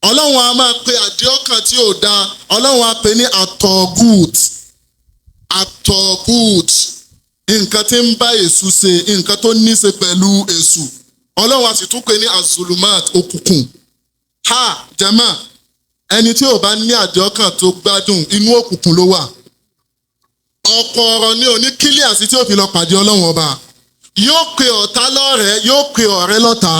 Ọlọ́run a máa pe àdìọ́kàn tí ò dáa, Ọlọ́run á pè ní àtọ̀gùt. Àtọ̀gùt, nǹkan tí ń bá èṣù ṣe, nǹkan tó ní ṣe pẹ̀lú èṣù. Ọlọ́run a sì tún pè ní azulumat, òkùnkùn. Ha jama, ẹni tí ò bá ní àdìọ́kàn tó gbádùn, inú òkùnkùn ló wà. Ọ̀pọ̀ ọ̀rọ̀ ni ò ní kílíà sí tí ó fi lọ pàdé Ọlọ́run Ọba. Yóò pe ọ̀tá lọ́rẹ̀ẹ́, yóò pe ọ̀rẹ́ lọ́tá,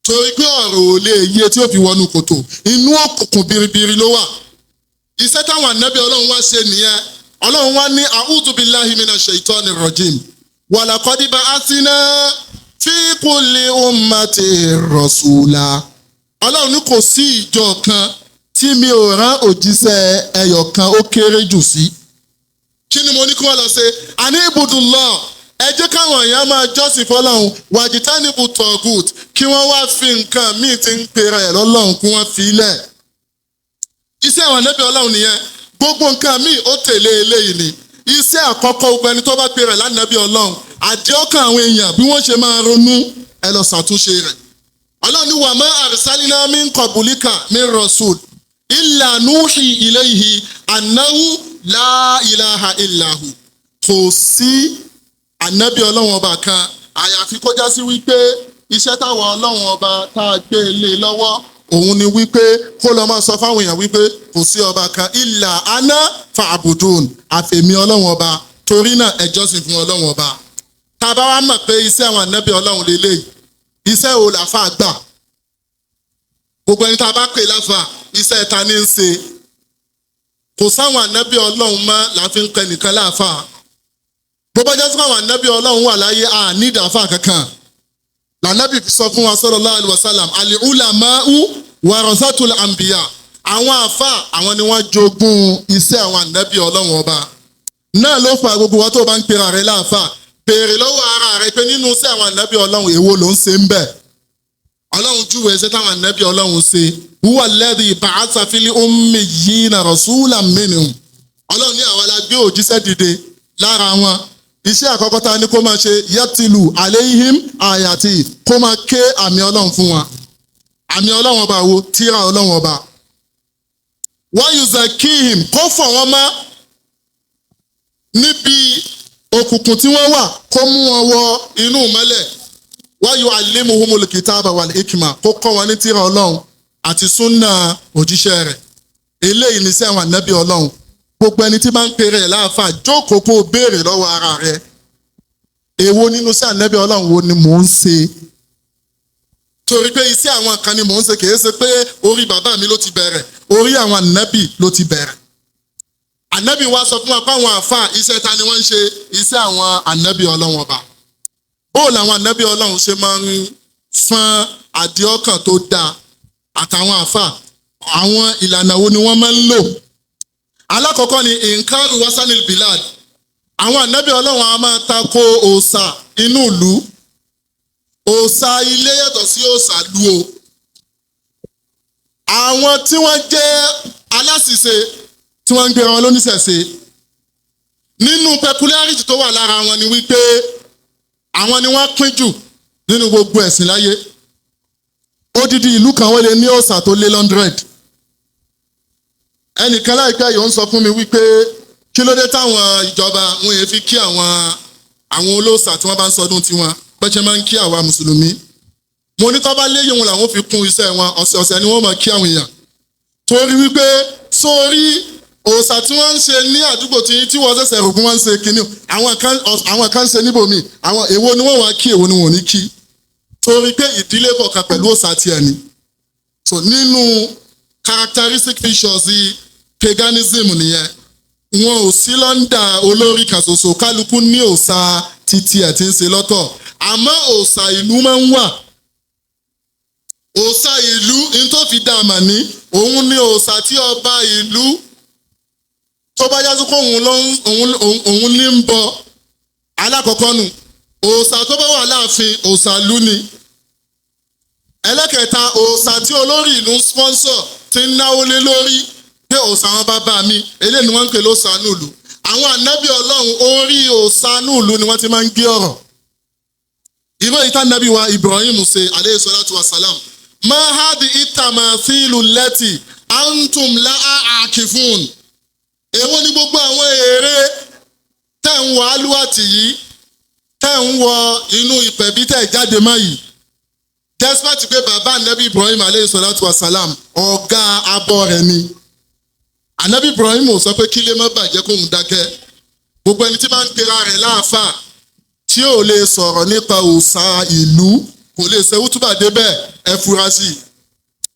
torí pé ọ̀rọ̀ ò lè yé tí ó fi wọnú kòtò. Inú òkùnkùn biribiri ló wà. Iṣẹ́ táwọn ànábì Ọlọ́run wá ṣe nìyẹn. Ọlọ́run wá ní a'udhu billahi minash shaitani rajim, walaqad ba'athna fi kulli ummati rasula. Ọlọ́run ní kò sí ìjọ kan tí mi ò rán òjíṣẹ́ ẹyọ kan ó kéré jù sí. Kí ni mo ní kí wọ́n lọ ṣe? Àní ibudullah, ẹ jẹ́ káwọn èèyàn máa jọ́sìn fọlọ́run, wajtanibu tọ̀gùt, kí wọ́n wá fi nǹkan míì tí ń pera ẹ̀ lọ́lọ́run, kí wọ́n fi lẹ̀. Iṣẹ́ àwọn ànábì Ọlọ́run nìyẹn. Gbogbo nǹkan míì ó tẹ̀lé eléyìí ni. Iṣẹ́ àkọ́kọ́, gbogbo ẹni tó bá pera ẹ̀ lánàbì Ọlọ́run, àdéhùn àwọn èèyàn, bí wọ́n ṣe máa ronú, ẹ lọ ṣàtúnṣe rẹ̀. Ọlọ́run ní wa ma arsalna min qablika min rasul illa nuhi ilayhi annahu la ilaha illahu. Kò sí ànábì Ọlọ́run Ọba kan, àyàfi kó já sí wípé iṣẹ́ táwọn Ọlọ́run Ọba tá a gbé lé lọ́wọ́ òun ni wípé kó lọ máa sọ fáwọn èèyàn wípé kò sí ọba kan illa ana fa'budun, àfèmí Ọlọ́run Ọba. Torí náà, ẹ jọ́sìn fún Ọlọ́run Ọba. Tá a bá wá mọ̀ pé iṣẹ́ àwọn ànábì Ọlọ́run lélẹ́yìí, iṣẹ́ wo làáfà gbà? Gbogbo ẹni tá a bá pè láfà, iṣẹ́ ta ní í ṣe? Kò sáwọn ànábì Ọlọ́run mọ́ là fi ń pẹ nìkan láàfà. Bó bá jẹ́ sí àwọn ànábì Ọlọ́run wà láyé, a ní ìdàáfà kankan. Lànábì sọ fún wa sallallahu alaihi wasallam, al-ulama'u warasatul anbiya. Àwọn àfà, àwọn ni wọ́n jogún iṣẹ́ àwọn ànábì Ọlọ́run Ọba. Náà ló fa gbogbo wa tó bá ń pera rẹ láàfà, béèrè lọ́wọ́ ara rẹ pé nínú iṣẹ́ àwọn ànábì Ọlọ́run, èwo ló ń ṣe ń bẹ̀? Ọlọ́run júwèé iṣẹ́ táwọn ànábì Ọlọ́run ṣe. Huwa alladhi ba'atha fil ummiyina rasulan minhum. Ọlọ́run ní àwọn la gbé òjíṣẹ́ dìde lára wọn. Iṣẹ́ àkọ́kọ́ ta ni kó máa ṣe? Yatlu alayhim ayati, kó máa ké àmì Ọlọ́run fún wọn. Àmì Ọlọ́run Ọba wo? Tíra Ọlọ́run Ọba. Wa yuzakkihim, kó fọ̀ wọ́n mọ́ níbi òkùnkùn tí wọ́n wà, kó mú wọn wọ inú mọ́lẹ̀. Wa yu'allimuhumul kitaba wal hikma, kó kọ́ wọn ní tírà Ọlọ́run àti súnà òjíṣẹ́ rẹ̀. Eléyìí ní sí àwọn ànábì Ọlọ́run. Gbogbo ẹni tí máa ń pèrè ẹ̀ láàfà, jókòó kó o béèrè lọ́wọ́ ara rẹ̀, èwo nínú sí ànábì Ọlọ́run wo ni mò ń ṣe? Torí pé iṣẹ́ àwọn kan ni mò ń ṣe, kì í ṣe pé orí bàbá mi ló ti bẹ̀rẹ̀, orí àwọn ànábì ló ti bẹ̀rẹ̀. Ànábì wa sọ fún wa pé àwọn àfà, iṣẹ́ ta ni wọ́n ń ṣe? Iṣẹ́ àwọn ànábì Ọlọ́run Ọba. Bó làwọn ànábì Ọlọ́run ṣe máa ń fọ́n àdìọ́kàn tó dáa àtàwọn àfà, àwọn ìlànà wo ni wọ́n máa ń lò? Alákọ̀ọ́kọ́ ni inkaru wasanil bilad. Àwọn ànábì Ọlọ́run a máa tako òòṣà inú ìlú. Òòṣà ilé yàtọ̀ sí òòṣà lu o. Àwọn tí wọ́n jẹ́ aláṣìṣe, tí wọ́n ń gbéra wọn lóníṣẹ̀ṣe, nínú peculiarity tó wà lára wọn ni wípé àwọn ni wọ́n pín jù nínú gbogbo ẹ̀sìn láyé. Odidi ìlú kan, wọ́n lè ní òòṣà tó lé 100. Ẹnìkan láìpẹ́ yìí, ó ń sọ fún mi wípé kí ló dé táwọn ìjọba wọn yẹn fi kí àwọn Àwọn olóòṣà tí wọ́n bá ń sọdún tiwọn bẹ́ẹ̀ máa ń kí àwa mùsùlùmí. Mo ní tó bá léyìn wọn làwọn fi kún iṣẹ́ wọn, ọ̀sẹ̀ọ̀sẹ̀ ni wọ́n máa kí àwọn èèyàn. Torí wípé sórí òòṣà tí wọ́n ń ṣe ní àdúgbò tí wọ́n ṣẹ̀ṣẹ̀ rò pé wọ́n ń ṣe kinní, àwọn kan ń ṣe níbòmíì, àwọn èwo ni wọ́n wá kí, èwo ni wọ́n ò ní kí, torí pé ìdílé kọ̀ọ̀kan pẹ̀lú òòṣà tiẹ̀ ni. So nínú characteristic features paganism nìyẹn. Wọn ò sí l'under olórí kan ṣoṣo, kálukú ní òòṣà títí ẹ̀ tí ń ṣe lọ́tọ̀. Àmọ́ òòṣà ìlú máa ń wà. Òòṣà ìlú ní tó fi dá a mà ní òun ní òòṣà tí ọba ìlú tó bá yá sí kó òun ló ń òun ní ń bọ. Alákọ̀ọ́kọ́ nù, òòṣà tó bá wà láàfin, òòṣà ìlú ni. Ẹlẹ́kẹta, òòṣà tí olórí ìlú ń sponsor, ti ń náwó lé lórí pé òòṣà àwọn bàbá mi eléyìí ni wọ́n ń pè lóòṣà nùlù. Àwọn ànábì Ọlọ́run, orí òòṣà nùlù ni wọ́n ti máa ń gbé ọ̀rọ̀. Irú èyí tánàbí wa Ibrahim ṣe, aleyhi salatu wa salam, ma hadi itamathilu lati antum laha akifun. Èwo ni gbogbo àwọn ère tẹ́ ń wọ alúwàtì yìí, tẹ́ ń wọ inú ìpẹ̀bí tẹ́ jáde mọ́ yìí? Despite pé bàbá anabi Ibrahim, aleyhi salatu wa salam, ọ̀gá abọ́ rẹ̀ ni, anabi Ibrahim ò sọ pé kí lè má bàjẹ́ kóun dákẹ́. Gbogbo ẹni tí máa ń pera rẹ̀ láàfáà tí ò lè sọ̀rọ̀ nípa òòṣà ìlú, kò lè ṣe wútúbà débẹ̀, ẹ fura sí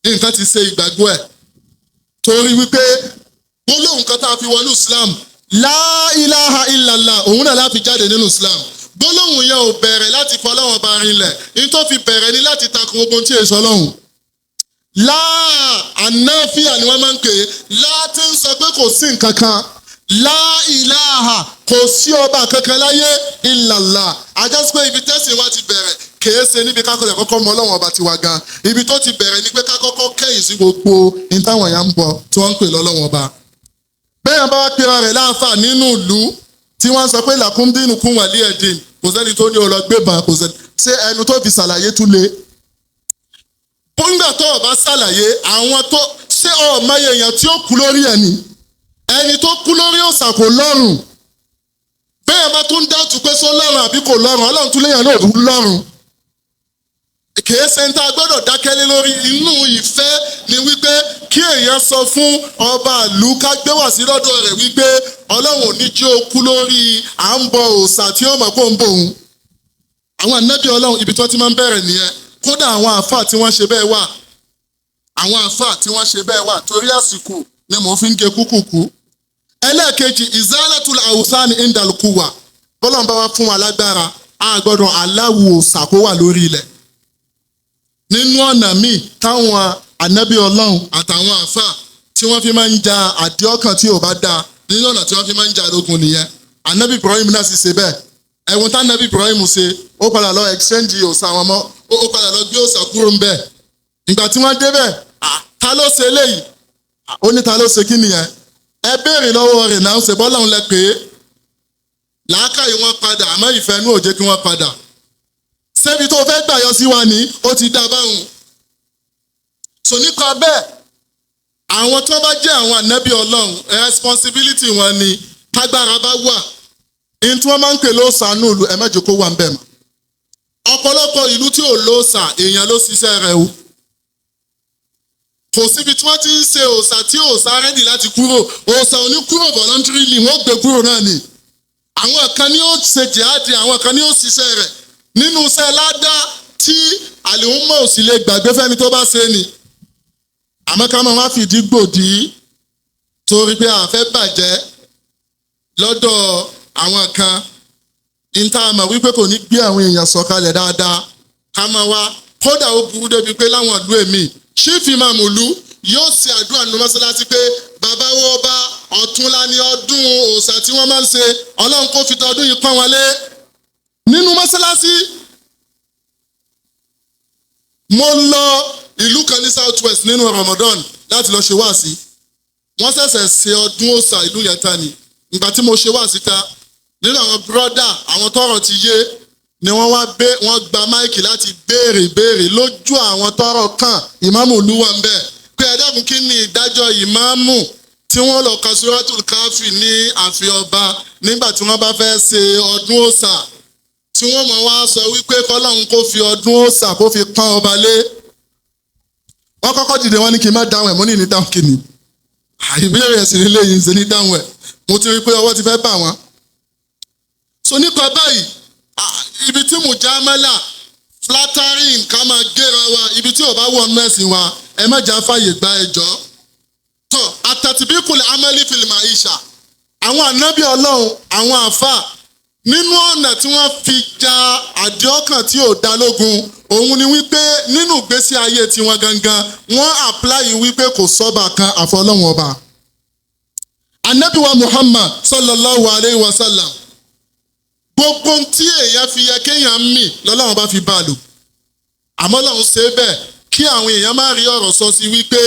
i, nǹkan ti ṣe ìgbàgbọ́ ẹ̀. Torí wípé gbólóhùn kan tá a fi wọnú Islam, la ilaha illallah, òun náà láfi jáde nínú Islam. Gbólóhùn yẹn ò bẹ̀rẹ̀ láti fọlọ́wọ́n bá rinlẹ̀. Ní tó fi bẹ̀rẹ̀ ní láti takò gbogbo tí èso ọlọ́run. Láà ànáfíà ni wọ́n máa ń pè é. Láti ń sọ pé kò sí nǹkan kan, la ilaha, kò sí ọba kankan láyé, illallah. Ajásí pé ibi tẹ́sìn wa ti bẹ̀rẹ̀ kìí ṣe níbi kákọ́lẹ̀ kọ́kọ́ mọ Ọlọ́run ọba tiwa gan. Ibi tó ti bẹ̀rẹ̀ ni pé ká kọ́kọ́ kẹ́yìn sí gbogbo ní táwọn èèyàn ń bọ tí wọ́n ń pè lọ́lọ́run ọba. Bẹ́ẹ̀ bá wá pera rẹ̀ láàfà nínú ìlú tí wọ́n sọ pé lakum dinukum waliya din, kò sẹ́ni tó ní o lọ gbébọn, kò sẹ́ni ṣé ẹnu tó fi ṣàlàyé tún le. Bóńgbà tó o bá ṣàlàyé àwọn tó ṣé ọmọ èèyàn tí ó kú lórí ẹ̀ ni, ẹni tó kú lórí òòṣà kò lọ́rùn. Bẹ́ẹ̀ bá tún dáàtú pé só lọ́rùn àbí kò lọ́rùn, Ọlọ́run tún léèyàn náà tún lọ́rùn. Kìí ṣe ń tá a gbọ́dọ̀ dákẹ́lé lórí. Inú ìfẹ́ ni wípé kí èèyàn sọ fún ọba ìlú, ká gbé wá sí lọ́dọ̀ rẹ̀ wípé Ọlọ́run ò ní jí ó kú lórí à ń bọ òòṣà tí ó mọ̀ kó ń bò òun. Àwọn ànábì Ọlọ́run, ibi tí wọ́n ti máa ń bẹ̀rẹ̀ nìyẹn. Kódà àwọn àáfàá tí wọ́n ṣe bẹ́ẹ̀ wà, àwọn àáfàá tí wọ́n ṣe bẹ́ẹ̀ wà. Torí àsìkò ni mò ń fi ń ge kúkúkú. Ẹlẹ́ẹ̀kejì, izalatul awthani indal quwwa. Bọ́lá ń bá wa fún wa lágbára, a gbọ́dọ̀ aláwo òòṣà kó wà lórí ilẹ̀. Nínú ọ̀nà míì táwọn ànábì Ọlọ́run àtàwọn àáfàá tí wọ́n fi máa ń ja àdéhọ́kàn tí ò bá dáa, nínú ọ̀nà tí wọ́n fi máa ń ja lógun nìyẹn. Ànábì Ibrahim náà sì ṣe bẹ́ẹ̀. Ẹ̀wọ̀n tánábì Ibrahim ṣe, ó padà lọ exchange òòṣà wọn mọ́, ó padà lọ gbé òòṣà kúrò ń bẹ̀. Ìgbà tí wọ́n débẹ̀, ta ló ṣe eléyìí? Ó ní ta ló ṣe kí nìyẹn? Ẹ béèrè lọ́wọ́ rẹ̀ náà, ṣe bọ́lá òun lẹ pé làákàyè wọn padà, àmọ́ ìfẹ́ inú ò jẹ́ kí wọ́n padà. Ṣébi tó fẹ́ gbà yọ sí wa ní ó ti dá báwọn. So nípa bẹ́ẹ̀, àwọn tó bá jẹ́ àwọn ànábì Ọlọ́run, responsibility wọn ni, tágbára bá wà, ní tí wọ́n máa ń pè lóòsà nùlù, ẹ má jẹ́ kó wà ń bẹ̀ mọ́. Ọ̀pọ̀lọpọ̀ ìlú tí ò lóòsà, èèyàn ló ṣiṣẹ́ rẹ̀ o. Kò síbi tí wọ́n ti ń ṣe òòṣà tí òòṣà ready láti kúrò. Òòṣà ò ní kúrò voluntarily, wọ́n gbé kúrò náà ni. Àwọn kan ní ó ṣe jihadi, àwọn kan ní ó ṣiṣẹ́ rẹ̀ nínú iṣẹ́ ládá tí àlèhùnmọ́ ò sì lè gbàgbé fẹ́ni tó bá ṣe ni. Àmọ́ ká máa wá fìdí gbòdì torí pé a fẹ́ bàjẹ́ lọ́dọ̀ àwọn kan níta mọ̀ wípé kò ní gbé àwọn èèyàn sọ̀kalẹ̀ dáadáa, ká máa wá. Kódà ó burú débi pé láwọn ìlú èmi, chief imam ìlú yóò ṣe àdúrà nínú mọ́sálásí pé bàbá wo ọba, ọ̀túnla ní ọdún òòṣà tí wọ́n máa ń ṣe, Ọlọ́run kó fi tọdún yìí pọ́n wọn lé nínú mọ́sálásí. Mo lọ ìlú kan ní South West nínú Ramadan láti lọ ṣe wáàsí. Wọ́n ṣẹ̀ṣẹ̀ ṣe ọdún òòṣà ìlú yẹn tán ni. Ìgbà tí mo ṣe wáàsí ta, nínú àwọn brother, àwọn tọ́rọ̀ ti yé ni wọ́n wá gbé, wọ́n gba mic láti béèrè béèrè lójú àwọn tọ́rọ̀ kàn. Ìmáàmù ìlú wa ń bẹ̀ pé ẹ dákun, kí ni ìdájọ́ ìmáàmù tí wọ́n lọ ka Suratul Káfì ní ààfin ọba nígbà tí wọ́n bá fẹ́ ṣe ọdún òòṣà? Tí wọ́n mọ̀ wá sọ wípé kọ́lọ́hún kó fi ọdún òòṣà kó fi pọ́n ọba lé. Wọ́n kọ́kọ́ dìde, wọ́n ní kí n má dáhùn ẹ̀. Mo ní ní dáhùn kí ni? Ìbéèrè ẹ̀sìn nílé yìí ń ṣe ní dáhùn ẹ̀. Mo ti rí i pé ọwọ́ ti fẹ́ bà wọ́n. So nípa báyìí, ibi tí mùjámẹ́là, flattering, ká máa géra wa, ibi tí ò bá wọ̀ ọ́nú ẹ̀sìn wa, ẹ má jà fàyè gba ẹjọ́. Tó àtàtìbíkùlẹ̀ amẹ́lí fìlìmà ìṣà, àwọn ànábì Ọlọ́run, àwọn àfà, nínú ọ̀nà tí wọ́n fi ja àdìọ́kàn tí ò dá lógun, òun ni wípé nínú ìgbésí ayé tiwọn gangan, wọ́n apply wípé kò sọ́ba kan àfọlọ́wọn ọba. Ànábì wa Muhammad sallallahu alayhi wa sallam, gbogbo ohun tí èèyàn fi yẹ kéèyàn mì lọ́lọ́run bá fi bá a lò. Àmọ́ Ọlọ́run ṣe bẹ́ẹ̀ kí àwọn èèyàn má rí ọ̀rọ̀ sọ sí wípé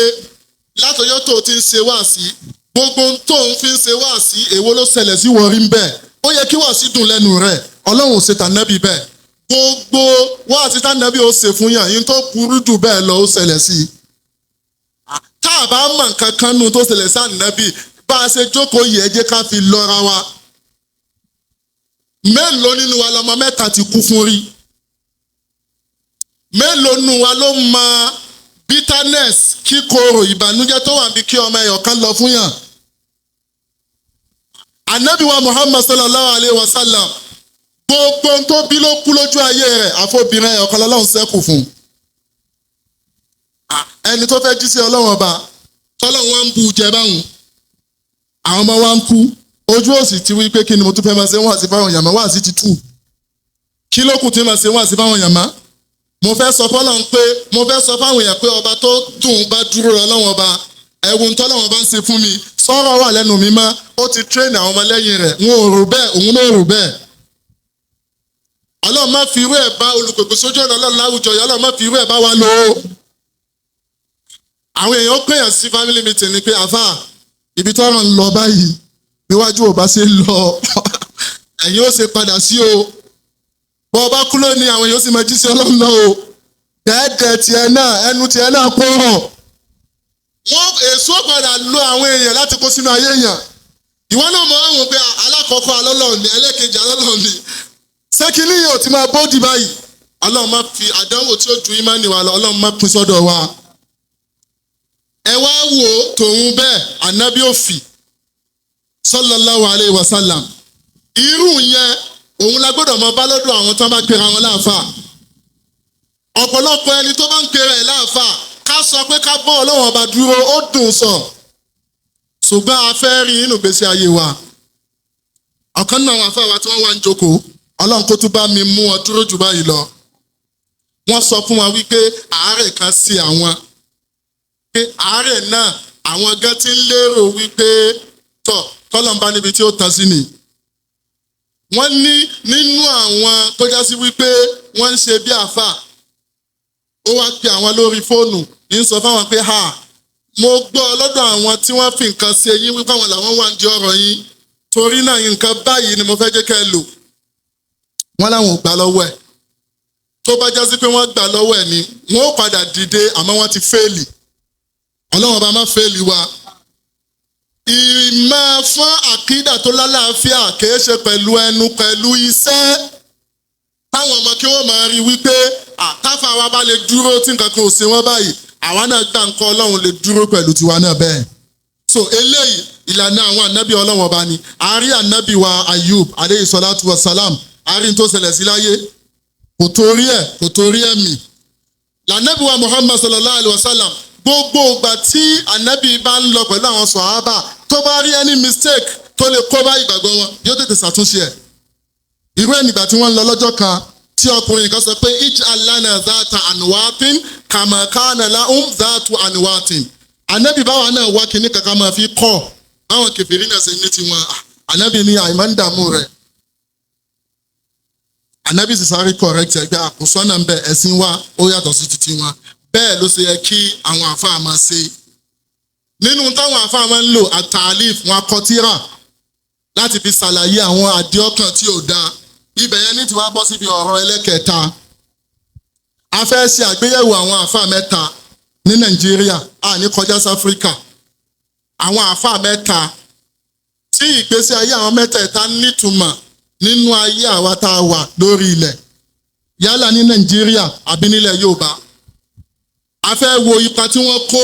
látọjọ́ tó ti ń ṣe wá sí, gbogbo ohun tó ń fi ń ṣe wá sí, èwo ló ṣẹlẹ̀ sí wọ́n rí ń bẹ́ẹ̀? Ó yẹ kí wàásí dùn lẹ́nu rẹ̀. Ọlọ́run ò ṣe tànàbí bẹ́ẹ̀. Gbogbo wàásí tànàbí ó ṣe fún yàn yín tó burú jù bẹ́ẹ̀ lọ, ó ṣẹlẹ̀ sí i. Tá a bá mọ̀ nǹkan kan nù tó ṣẹlẹ̀ sí ànábì, bá a ṣe jókòó yìí, ẹ jẹ́ ká fi lọ́ra wa. Mélòó nínú wa lọmọ mẹ́ta ti kú fún rí? Mélòó nínú wa ló mọ bitterness, kíkorò, ìbànújẹ́ tó wà bí kí ọmọ ẹyọ kan lọ fún yàn? Ànábì wa Muhammad sallallahu alayhi wa sallam, gbogbo ohun tó bí ló kú lójú ayé rẹ̀, àfọbìnrin ẹyọ kan lọ́lọ́run ṣẹ́kù fún un. Ẹni tó fẹ́ jí sí Ọlọ́run ọba, tọ́lọ́run wá ń bu jẹ báwọn, àwọn ọmọ wa ń kú, ojú òsì ti wí pé kí ni mo tún fẹ́ máa ṣe wọ́n àti fáwọn yàmá wá sí ti tù, kí ló kù tí máa ṣe wọ́n àti fáwọn yàmá? Mo fẹ́ sọ fọ́lọ́run pé mo fẹ́ sọ fáwọn èèyàn pé ọba tó dùn bá dúró lọ́wọ́n ọba, ẹ̀wùn tọ́lọ́wọ́n bá ń ṣe fún mi, sọ̀rọ̀ wà lẹ́nu mi mọ́. Ó ti train àwọn ọmọlẹ́yìn rẹ̀, wọn ò rò bẹ́ẹ̀, òun náà rò bẹ́ẹ̀. Ọlọ́run má fi irú ẹ̀ bá olùpèpè sójú ọ̀nà Ọlọ́run láwùjọ yìí. Ọlọ́run má fi irú ẹ̀ bá wa lò ó. Àwọn èèyàn pèèyàn sí family meeting ni pé, àfà, ibi tọ́rọ̀ ń lọ báyìí, níwájú ò bá ṣe lọ, ẹ̀yin ó ṣe padà sí o. Bọ́ ọba kú lónìí, àwọn èèyàn ó sì máa jí sí Ọlọ́run náà o. Dẹ́ẹ̀dẹ̀ tiẹ̀ náà, ẹnu tiẹ̀ náà kó hàn. Wọ́n èso padà lo àwọn èèyàn láti kó sínú ayé èèyàn. Ìwọ náà mọ̀ àwọn pé alákọ̀ọ́kọ́ alọ́lọ́run ni, ẹlẹ́kejì alọ́lọ́run ni. Ṣé kí ni yóò ti máa bóòdì báyìí? Ọlọ́run má fi àdánwò tí ó ju ìmánì wa lọ, Ọlọ́run má pín sọ́dọ̀ wa. Ẹ wá wò ó tòun bẹ́ẹ̀, ànábì òfì sallallahu alayhi wa sallam. Irú yẹn òun la gbọ́dọ̀ mọ bá lọ́dọ̀ àwọn tó bá pera wọn láàfà. Ọ̀pọ̀lọpọ̀ ẹni tó bá ń pera ẹ̀ láàfà, ká sọ pé ká bọ́ Ọlọ́run ọba dúró, ó dùn sọ, ṣùgbọ́n a fẹ́ rí nínú ìgbésí ayé wa. Ọ̀kan nínú àwọn àfáà wa tí wọ́n wá ń jókòó, Ọlọ́run kó tún bá mi mú ọ dúró jù báyìí lọ, wọ́n sọ fún wa wípé àárẹ̀ kan sí àwọn, pé àárẹ̀ náà, àwọn gan ti ń lérò wípé tọ̀ tọ́lọ́mbá níbi tí ó tán sí ni. Wọ́n ní nínú àwọn tó já sí wípé wọ́n ń ṣe bí àáfà, ó wá pe àwọn lórí fóònù, ń sọ fáwọn pé, ha, mo gbọ́ lọ́dọ̀ àwọn tí wọ́n fi nǹkan ṣe yín wípé àwọn làwọn wà ń di ọ̀rọ̀ yín, torí náà nǹkan báyìí ni mo fẹ́ jẹ́ kẹ́ ẹ lò. Wọ́n láwọn ò gbà lọ́wọ́ ẹ̀. Tó bá já sí pé wọ́n gbà lọ́wọ́ ẹ̀ ni, wọ́n ó padà dìde, àmọ́ wọ́n ti fail. Ọlọ́run ọba má fail wa. Ìmọ̀ fún àkídà tó lálàáfíà kìí ṣe pẹ̀lú ẹnu, pẹ̀lú iṣẹ́, táwọn ọmọ kí wọ́n máa rí wípé àtàfà wa bá lè dúró tí nǹkan kan ò ṣe wọ́n báyìí, àwa náà gbà nǹkan Ọlọ́run lè dúró pẹ̀lú tiwa náà bẹ́ẹ̀. So eléyìí, ìlànà àwọn ànábì Ọlọ́run ọba ni. Àárí ànábì wa Ayub aleyhi salatu wa salam, àárín tó ṣẹlẹ̀ sí láyé, kò torí ẹ̀, kò torí ẹ̀ mì. Lànábì wa Muhammad sallallahu alayhi wa sallam, gbogbo ìgbà tí ànábì bá ń lọ pẹ̀lú àwọn sọ̀hábà, tó bá rí any mistake tó lè kó bá ìgbàgbọ́ wọn, yóò tètè ṣàtúnṣe ẹ̀. Irú ẹ̀ nígbà tí wọ́n ń lọ lọ́jọ́ kan, tí ọkùnrin kan sọ pé, ij'al lana dhata anwatin kama kana lahum dhatu anwatin. Ànábì, báwa náà wá kinní kankan máa fi kọ́ báwọn kèfèrí náà ṣe ní tiwọn. Ànábì ní àìmọ́ ń dààmú rẹ̀. Ànábì sì sáré correct ẹgbẹ́ àkùsọ́nà ń bẹ, ẹ̀sìn wa ó yàtọ̀ sí titi wọn. Bẹ́ẹ̀ ló ṣe yẹ kí àwọn àfáà máa ṣe. Nínú táwọn àfáà máa ń lò, àtàlíf, wọn akọ tírà láti fi ṣàlàyé àwọn àdéhọ́kàn tí ò dáa. Ibẹ̀ yẹn ní tí wàá bọ́ síbi ọ̀rọ̀ ẹlẹ́kẹta. A fẹ́ ṣe àgbéyẹ̀wò àwọn àfáà mẹ́ta ní Nàìjíríà, a ní kọjá sí Áfíríkà. Àwọn àfáà mẹ́ta tí ìgbésí ayé àwọn mẹ́tẹ̀ẹ̀ta nítumọ̀. nínú ayé àwa tá a wà lórí ilẹ̀, yálà ní Nàìjíríà àbí nílẹ̀ Yorùbá. A fẹ́ wo ipa tí wọ́n kó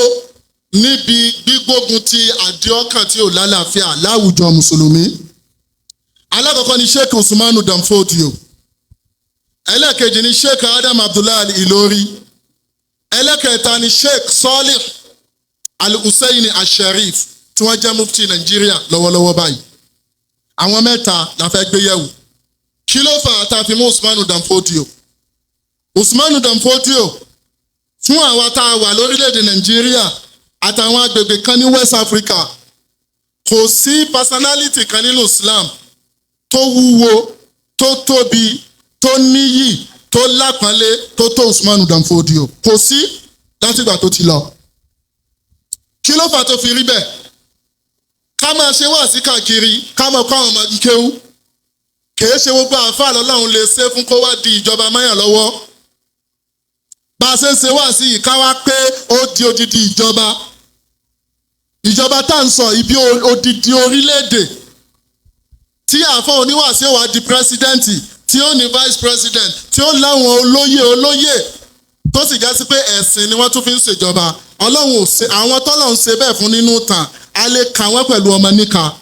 níbi gbígbógun ti àdìọ́kàn tí ò lálàáfíà láwùjọ mùsùlùmí. Alákọ̀ọ́kọ́ ni Sheikh Usmanu Danfodio, ẹlẹ́ẹ̀kejì ni Sheikh Adam Abdullahi Ilori, ẹlẹ́kẹta ni Sheikh Salih Al-Husseini Al-Sharif tí wọ́n jẹ́ mufti Nàìjíríà lọ́wọ́lọ́wọ́ báyìí. Àwọn mẹ́ta la fẹ́ gbé yẹ̀wò. Kí ló fà á tá a fi mú Usmanu Danfodio? Usmanu Danfodio, fún àwa tá a wà lórílẹ̀‐èdè Nàìjíríà àtàwọn agbègbè kan ní West Africa, kò sí personality kan nínú Islam tó wúwo, tó tóbi, tó níyì, tó lápọ́nlé tó tó Usmanu Danfodio. Kò sí látìgbà tó ti lọ. Kí ló fà tó fi rí bẹ́ẹ̀? Ká máa ṣe wáàsí káàkiri, ká máa kọ́ àwọn ọmọ kéwú, kìí ṣe gbogbo àáfàá lọ́lọ́run lè ṣe fún kó wá di ìjọba mọ́yàn lọ́wọ́. Bá a ṣe ń ṣe wáàsí yìí, ká wá pé ó di odidi ìjọba, ìjọba tá à ń sọ ibi odidi orílẹ̀-èdè tí àáfàá oníwàásí ó wá di president, tí ó ní vice president, tí ó láwọn olóyè olóyè, tó sì já sí pé ẹ̀sìn ni wọ́n tún fi ń ṣèjọba. Ọlọ́run ò ṣe àwọn tọ́lọ́run ṣe bẹ́ẹ̀ fún nínú tàn, a lè kà wọ́n pẹ̀lú ọmọ níka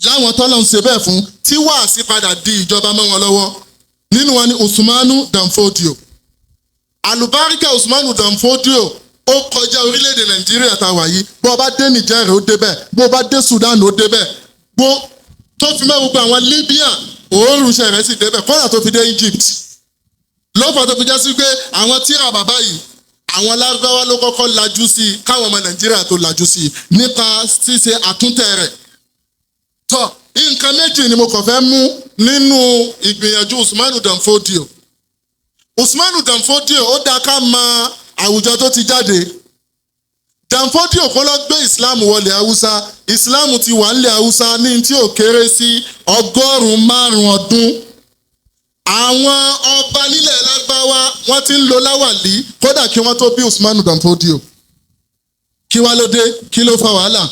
láwọn tọ́lọ́run ṣe bẹ́ẹ̀ fún tí wàásí padà di ìjọba mọ́ wọn lọ́wọ́. Nínú wọn ni Usmanu Danfodio. Àlùbáríkà Usmanu Danfodio ó kọjá orílẹ̀-èdè Nàìjíríà tá a wà yìí. Bó o bá dé Niger, ó débẹ̀. Bó o bá dé Sudan, ó débẹ̀. Bó tó fi mẹ́ gbogbo àwọn Libya, òórùn iṣẹ́ rẹ̀ sì débẹ̀, kọ́nà tó fi dé Egypt. Lọ́fà tó fi já sí pé àwọn tíra bàbá yìí, àwọn Lárúbáwá ló kọ́kọ́ lajú sí i káwọn ọmọ Nàìjíríà tó lajú sí i nípa ṣíṣe àtúntẹ̀ rẹ̀. Tọ́, nǹkan méjì ni mo kàn fẹ́ mú nínú ìgbìyànjú Usmanu Danfodio. Usmanu Danfodio, ó dáa ká mọ àwùjọ tó ti jáde. Danfodio kọ́ ló gbé Islam wọlé Haúsá. Islam ti wà nílẹ̀ Haúsá ní tí ò kéré sí 500 ọdún. Àwọn ọba nílẹ̀ Lárúbáwá, wọ́n ti ń lo láwàlí kódà kí wọ́n tó bí Usmanu Danfodio. Kí wá ló dé? Kí ló fa wàhálà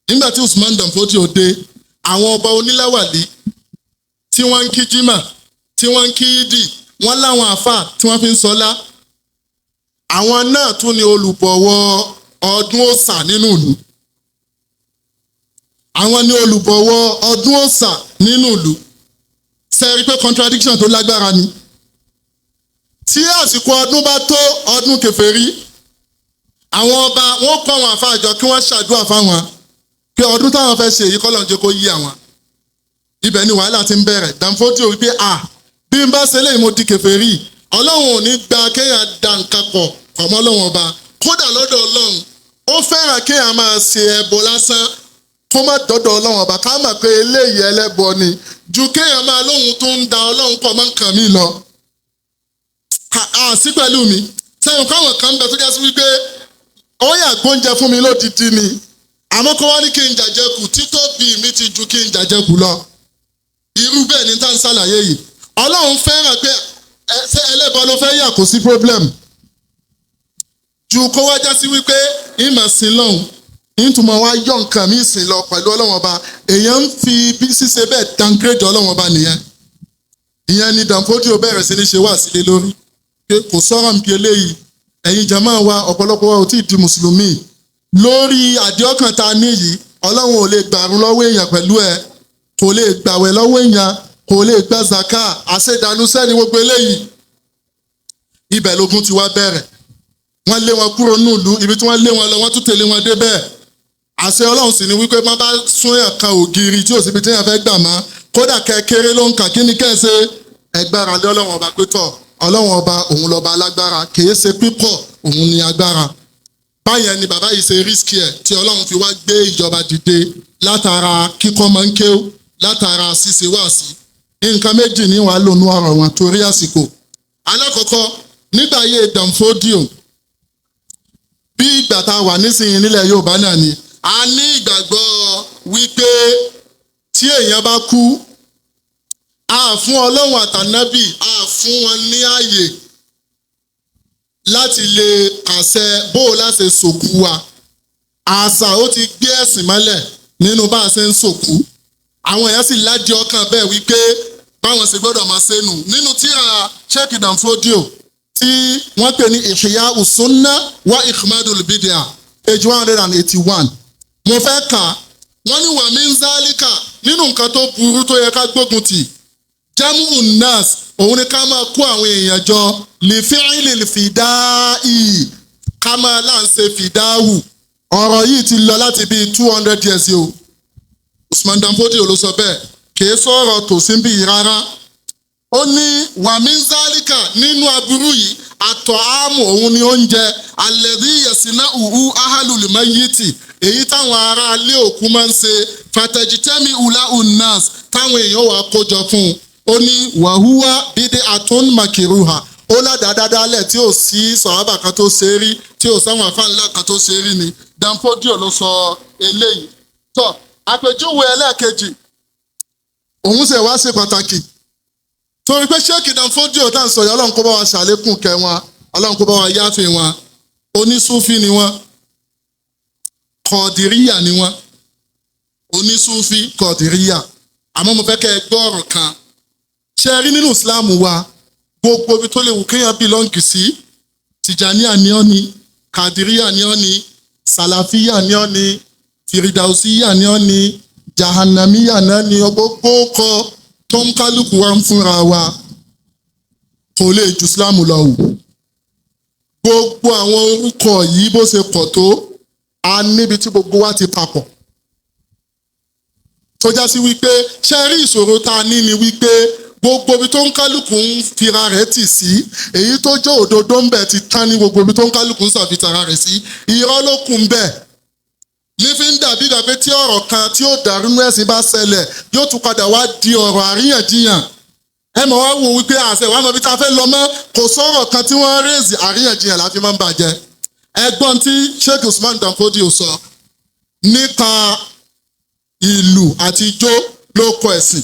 nígbà tí Usman Danfodio dé? Àwọn ọba oníláwàlí tí wọ́n ń kí jimá, tí wọ́n ń kí ìdì, wọ́n láwọn àáfà tí wọ́n fi ń sọlá. Àwọn náà tún ni olùbọ̀wọ̀ ọdún òòṣà nínú ìlú. Àwọn ni olùbọ̀wọ̀ ọdún òòṣà nínú ìlú. Sẹ́rí pé contradiction tó lágbára ni? Tí àsìkò ọdún bá tó, ọdún kèfèrí, àwọn ọba wọn kọ́ àwọn àáfà àjọ kí wọ́n ṣàdúrà fáwọn pé ọdún táwọn fẹ́ ṣe èyí kọ́ lọ́n jẹ́ kó yí àwọn. Ibẹ̀ ni wàhálà ti ń bẹ̀rẹ̀. Danfodio wípé, à, bí n bá ṣe léyìí, mo di kèfèrí. Ọlọ́run ò ní gba kéèyàn da nǹkan pọ̀ pọ̀ mọ́ Ọlọ́run ọba. Kódà lọ́dọ̀ Ọlọ́run, ó fẹ́ràn kéèyàn máa ṣe ẹbọ lásán, kó má dọ́dọ̀ Ọlọ́run ọba, ká mọ̀ pé eléyìí ẹlẹ́bọ ni, ju kéèyàn máa lóhun tó ń da Ọlọ́run pọ̀ mọ́ nǹkan mi lọ. À sí pẹ̀lú mi sẹ́yìn, káwọn kan ń bẹ tó já sí wípé ó yà gbóúnjẹ fún mi lódìdí ni, àmọ́ kó wá ní kí n jàjẹkù, títóbi mi ti ju kí n jàjẹkù lọ. Irú bẹ́ẹ̀ ni tá ń ṣàlàyé yìí. Ọlọ́run fẹ́ràn pé ṣé ẹlẹ́bọ ló fẹ́ yà, kó sí problem, ju kó wá já sí wípé ìmọ̀ sí lọ́hùn ìtumọ̀ wá yọ nǹkan mi sìn lọ pẹ̀lú Ọlọ́run ọba. Èèyàn ń fi bí ṣíṣe bẹ́ẹ̀ downgrade Ọlọ́run ọba nìyẹn. Ìyẹn ni Danfodio bẹ̀rẹ̀ sí ní ṣe wá sílé lórí pé kò sọ̀rọ̀ nbí eléyìí. Ẹ̀yin jàmáà wa, ọ̀pọ̀lọpọ̀ wa ò tí ì di mùsùlùmí lórí àdéhọ́kàn tá a ní yìí. Ọlọ́run ò lè gbàrún lọ́wọ́ èèyàn pẹ̀lú ẹ, kò lè gbàwẹ̀ lọ́wọ́ èèyàn, kò lè gba zaka. Àṣedànù sẹ́ni gbogbo eléyìí. Ibẹ̀ lógún ti wá bẹ̀rẹ̀. Wọ́n lé wọn kúrò nílùú ibi tí wọ́n lé wọn lọ, wọ́n tún tẹ̀lé wọn débẹ̀. Àṣẹ Ọlọ́run sì ni wípé má bá sún yàn kan ògiri tí ò síbi tí yàn fẹ́ gbà mọ́, kódà kẹkẹrẹ ló ń kà, kí ni kẹ́ ẹ ṣe? Ẹgbára lé Ọlọ́run ọba pé tọ̀, Ọlọ́run ọba òun lọ́ba alágbára, kìí ṣe pípọ̀, òun ni agbára. Báyẹn ni bàbá yìí ṣe risk ẹ̀ tí Ọlọ́run fi wá gbé ìjọba dìde látara kíkọ́ máa ń kéw, látara ṣíṣe wáàsí. Nǹkan méjì ní wàá lò nú ọ̀rọ̀ wọn torí àsìkò. Alákọ̀ọ́kọ́, nígbà ayé Danfodio, bí ìgbà tá a wà nísìnyí nílẹ̀ Yorùbá náà ni, a ní ìgbàgbọ́ wípé tí èèyàn bá kú, a fún Ọlọ́run àtànábì, a fún wọn ní ààyè láti lè pàṣẹ bó o láṣẹ sòkú wa. Àṣà ó ti gbé ẹ̀sìn mọ́lẹ̀ nínú bá a ṣe ń sòkú. Àwọn èèyàn sì ládìí ọkàn bẹ́ẹ̀ wípé báwọn ṣe gbọ́dọ̀ máa ṣe nù. Nínú tíra Sheikh Dan Fodio tí wọ́n pè ní Ihya Usunna wa Ikhmadul Bidia, page 181, mo fẹ́ kà. Wọ́n ní wàmí ń zálíkà, nínú nǹkan tó burú tó yẹ ká gbógun tì, jamu nas, òun ni ká máa kó àwọn èèyàn jọ, lìfíìlì fìdáì, ká máa láǹṣe fìdáhù. Ọ̀rọ̀ yìí ti lọ láti bíi 200 years yìí o. Usman Dan Fodio ló sọ bẹ́ẹ̀, kìí sọ̀rọ̀ tòsí bí rárá. Ó ní wàmí zálíkà, nínú aburú yìí, àtọ̀ áàmù, òun ni oúnjẹ, alẹ́dí yẹ̀sìnà òhu ahalùlùmọ́yìtì, èyí táwọn ará ilé òkú máa ń ṣe, fàtẹ̀jítẹ́mi ula unas, táwọn èèyàn wà kójọ fún un. Ó ní wàhúwá bídé àtún màkìrúhà, ó ládàádádálẹ̀ tí ò sí sọ̀hábà kan tó ṣe é rí, tí ò sáwọn àfáà ńlá kan tó ṣe é rí ni. Dan Fodio ló sọ eléyìí. Tọ́ àpèjúwe ẹlẹ́ẹ̀kejì, òun ṣe wá ṣe pàtàkì torí pé Sheikh Dan Fodio tá à ń sọ yìí, Ọlọ́run kó bá wa ṣàlékún kẹ́ wọn, Ọlọ́run kó bá wa yáfẹ́ wọn. Onísúfì ni wọn, Kọ̀dìríyà ni wọn, onísúfì Kọ̀dìríyà. Àmọ́ mo fẹ́ kẹ́ ẹ gbọ́ ọ̀rọ̀ kan. Ṣe rí nínú Islam wa, gbogbo ibi tó lè wù kéèyàn belong sí, Tìjàníà ni ọ́ ni, Kàdíríyà ni ọ́ ni, Sàlàfíyà ni ọ́ ni, Fìrìdàùsíyà ni ọ́ ni, Jahannamiya náà ni, gbogbo kọ tó ń kálukú wa ń fúnra wa, kò lè ju Islam lọ wò. Gbogbo àwọn orúkọ yìí, bó ṣe pọ̀ tó, a níbi tí gbogbo wa ti papọ̀ tó já sí wípé, ṣe rí ìṣòro tá a ní ni wípé gbogbo ibi tó ń kálukú ń fira rẹ̀ tì sí, èyí tó jẹ́ òdodo ń bẹ̀ ti tán ní gbogbo ibi tó ń kálukú ń ṣàfihàn ara rẹ̀ sí, irọ́ ló kù ń bẹ̀. Ní fi ń dàbí ìgbà pé tí ọ̀rọ̀ kan tí ó dàrú nínú ẹ̀sìn bá ṣẹlẹ̀, yóò tún padà wá di ọ̀rọ̀ àríyànjiyàn. Ẹ mọ̀ wá wò wípé àṣẹ wàá mọ̀ bí tá a fẹ́ lọ mọ́. Kò sọ̀rọ̀ kan tí wọ́n raise àríyànjiyàn láfi máa ń bàjẹ́. Ẹgbọ́n tí Sheikh Usman Dan Fodio sọ nípa ìlú àti ijó ló kọ ẹ̀sìn.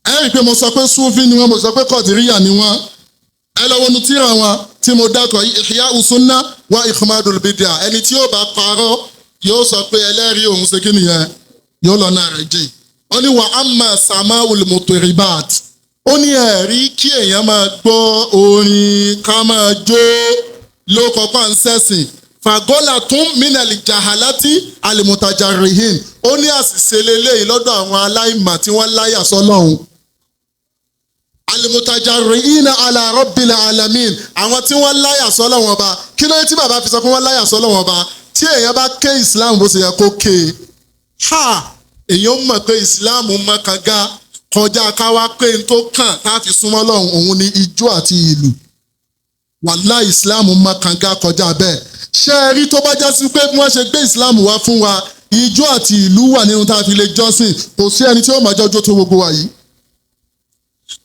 Ẹ rí i pé mo sọ pé Sufi ni wọ́n, mo sọ pé Kọ̀dìríyà ni wọ́n. Ẹ lọ wọnú tíra wọn tí mo dákọ̀ yìí, Ihya Usunna wa Ikhmadul Bidia. Ẹni tí yóò bá parọ́ yóò sọ pé ẹlẹ́rìí òun ṣe kí nìyẹn, yóò lọ náà rẹ̀ jìn. Ó ní wa amma sama'ul mutribat, ó ní ẹ̀rí kí èèyàn máa gbọ́ orin, ká máa jó ló kọ́kọ́ ń sẹ́sìn, fàgọ́là tún mínàlì jahalati alimutajarrihin. Ó ní àṣìṣe lélẹ́yìí lọ́dọ̀ àwọn aláìmọ̀ tí wọ́n láyà sọ́lọ́hun, alimutajarrihin ala rabbil alamin, àwọn tí wọ́n láyà sọ́lọ́hun ọba. Kí ló dé tí bàbá fi sọ pé wọ́n láyà sọ́lọ́hun ọba? Tí èèyàn bá ké Islam bó ṣe yẹ kó ké ha, èèyàn mọ̀ pé Islam mọ̀ kànga kọjá káwá pé n tó kàn tá a fi súnmọ́ lọ́hùn òun ni ijó àti ìlú. Wàhálà, Islam mọ̀ kànga kọjá bẹ́ẹ̀. Ṣé ẹ rí, tó bá já sí pé bí wọ́n ṣe gbé Islam wá fún wa, ijó àti ìlú wà nínú tá a fi lè jọ́sìn, kò sí ẹni tí ó máa jọ́jọ́ tó gbogbo wa yìí.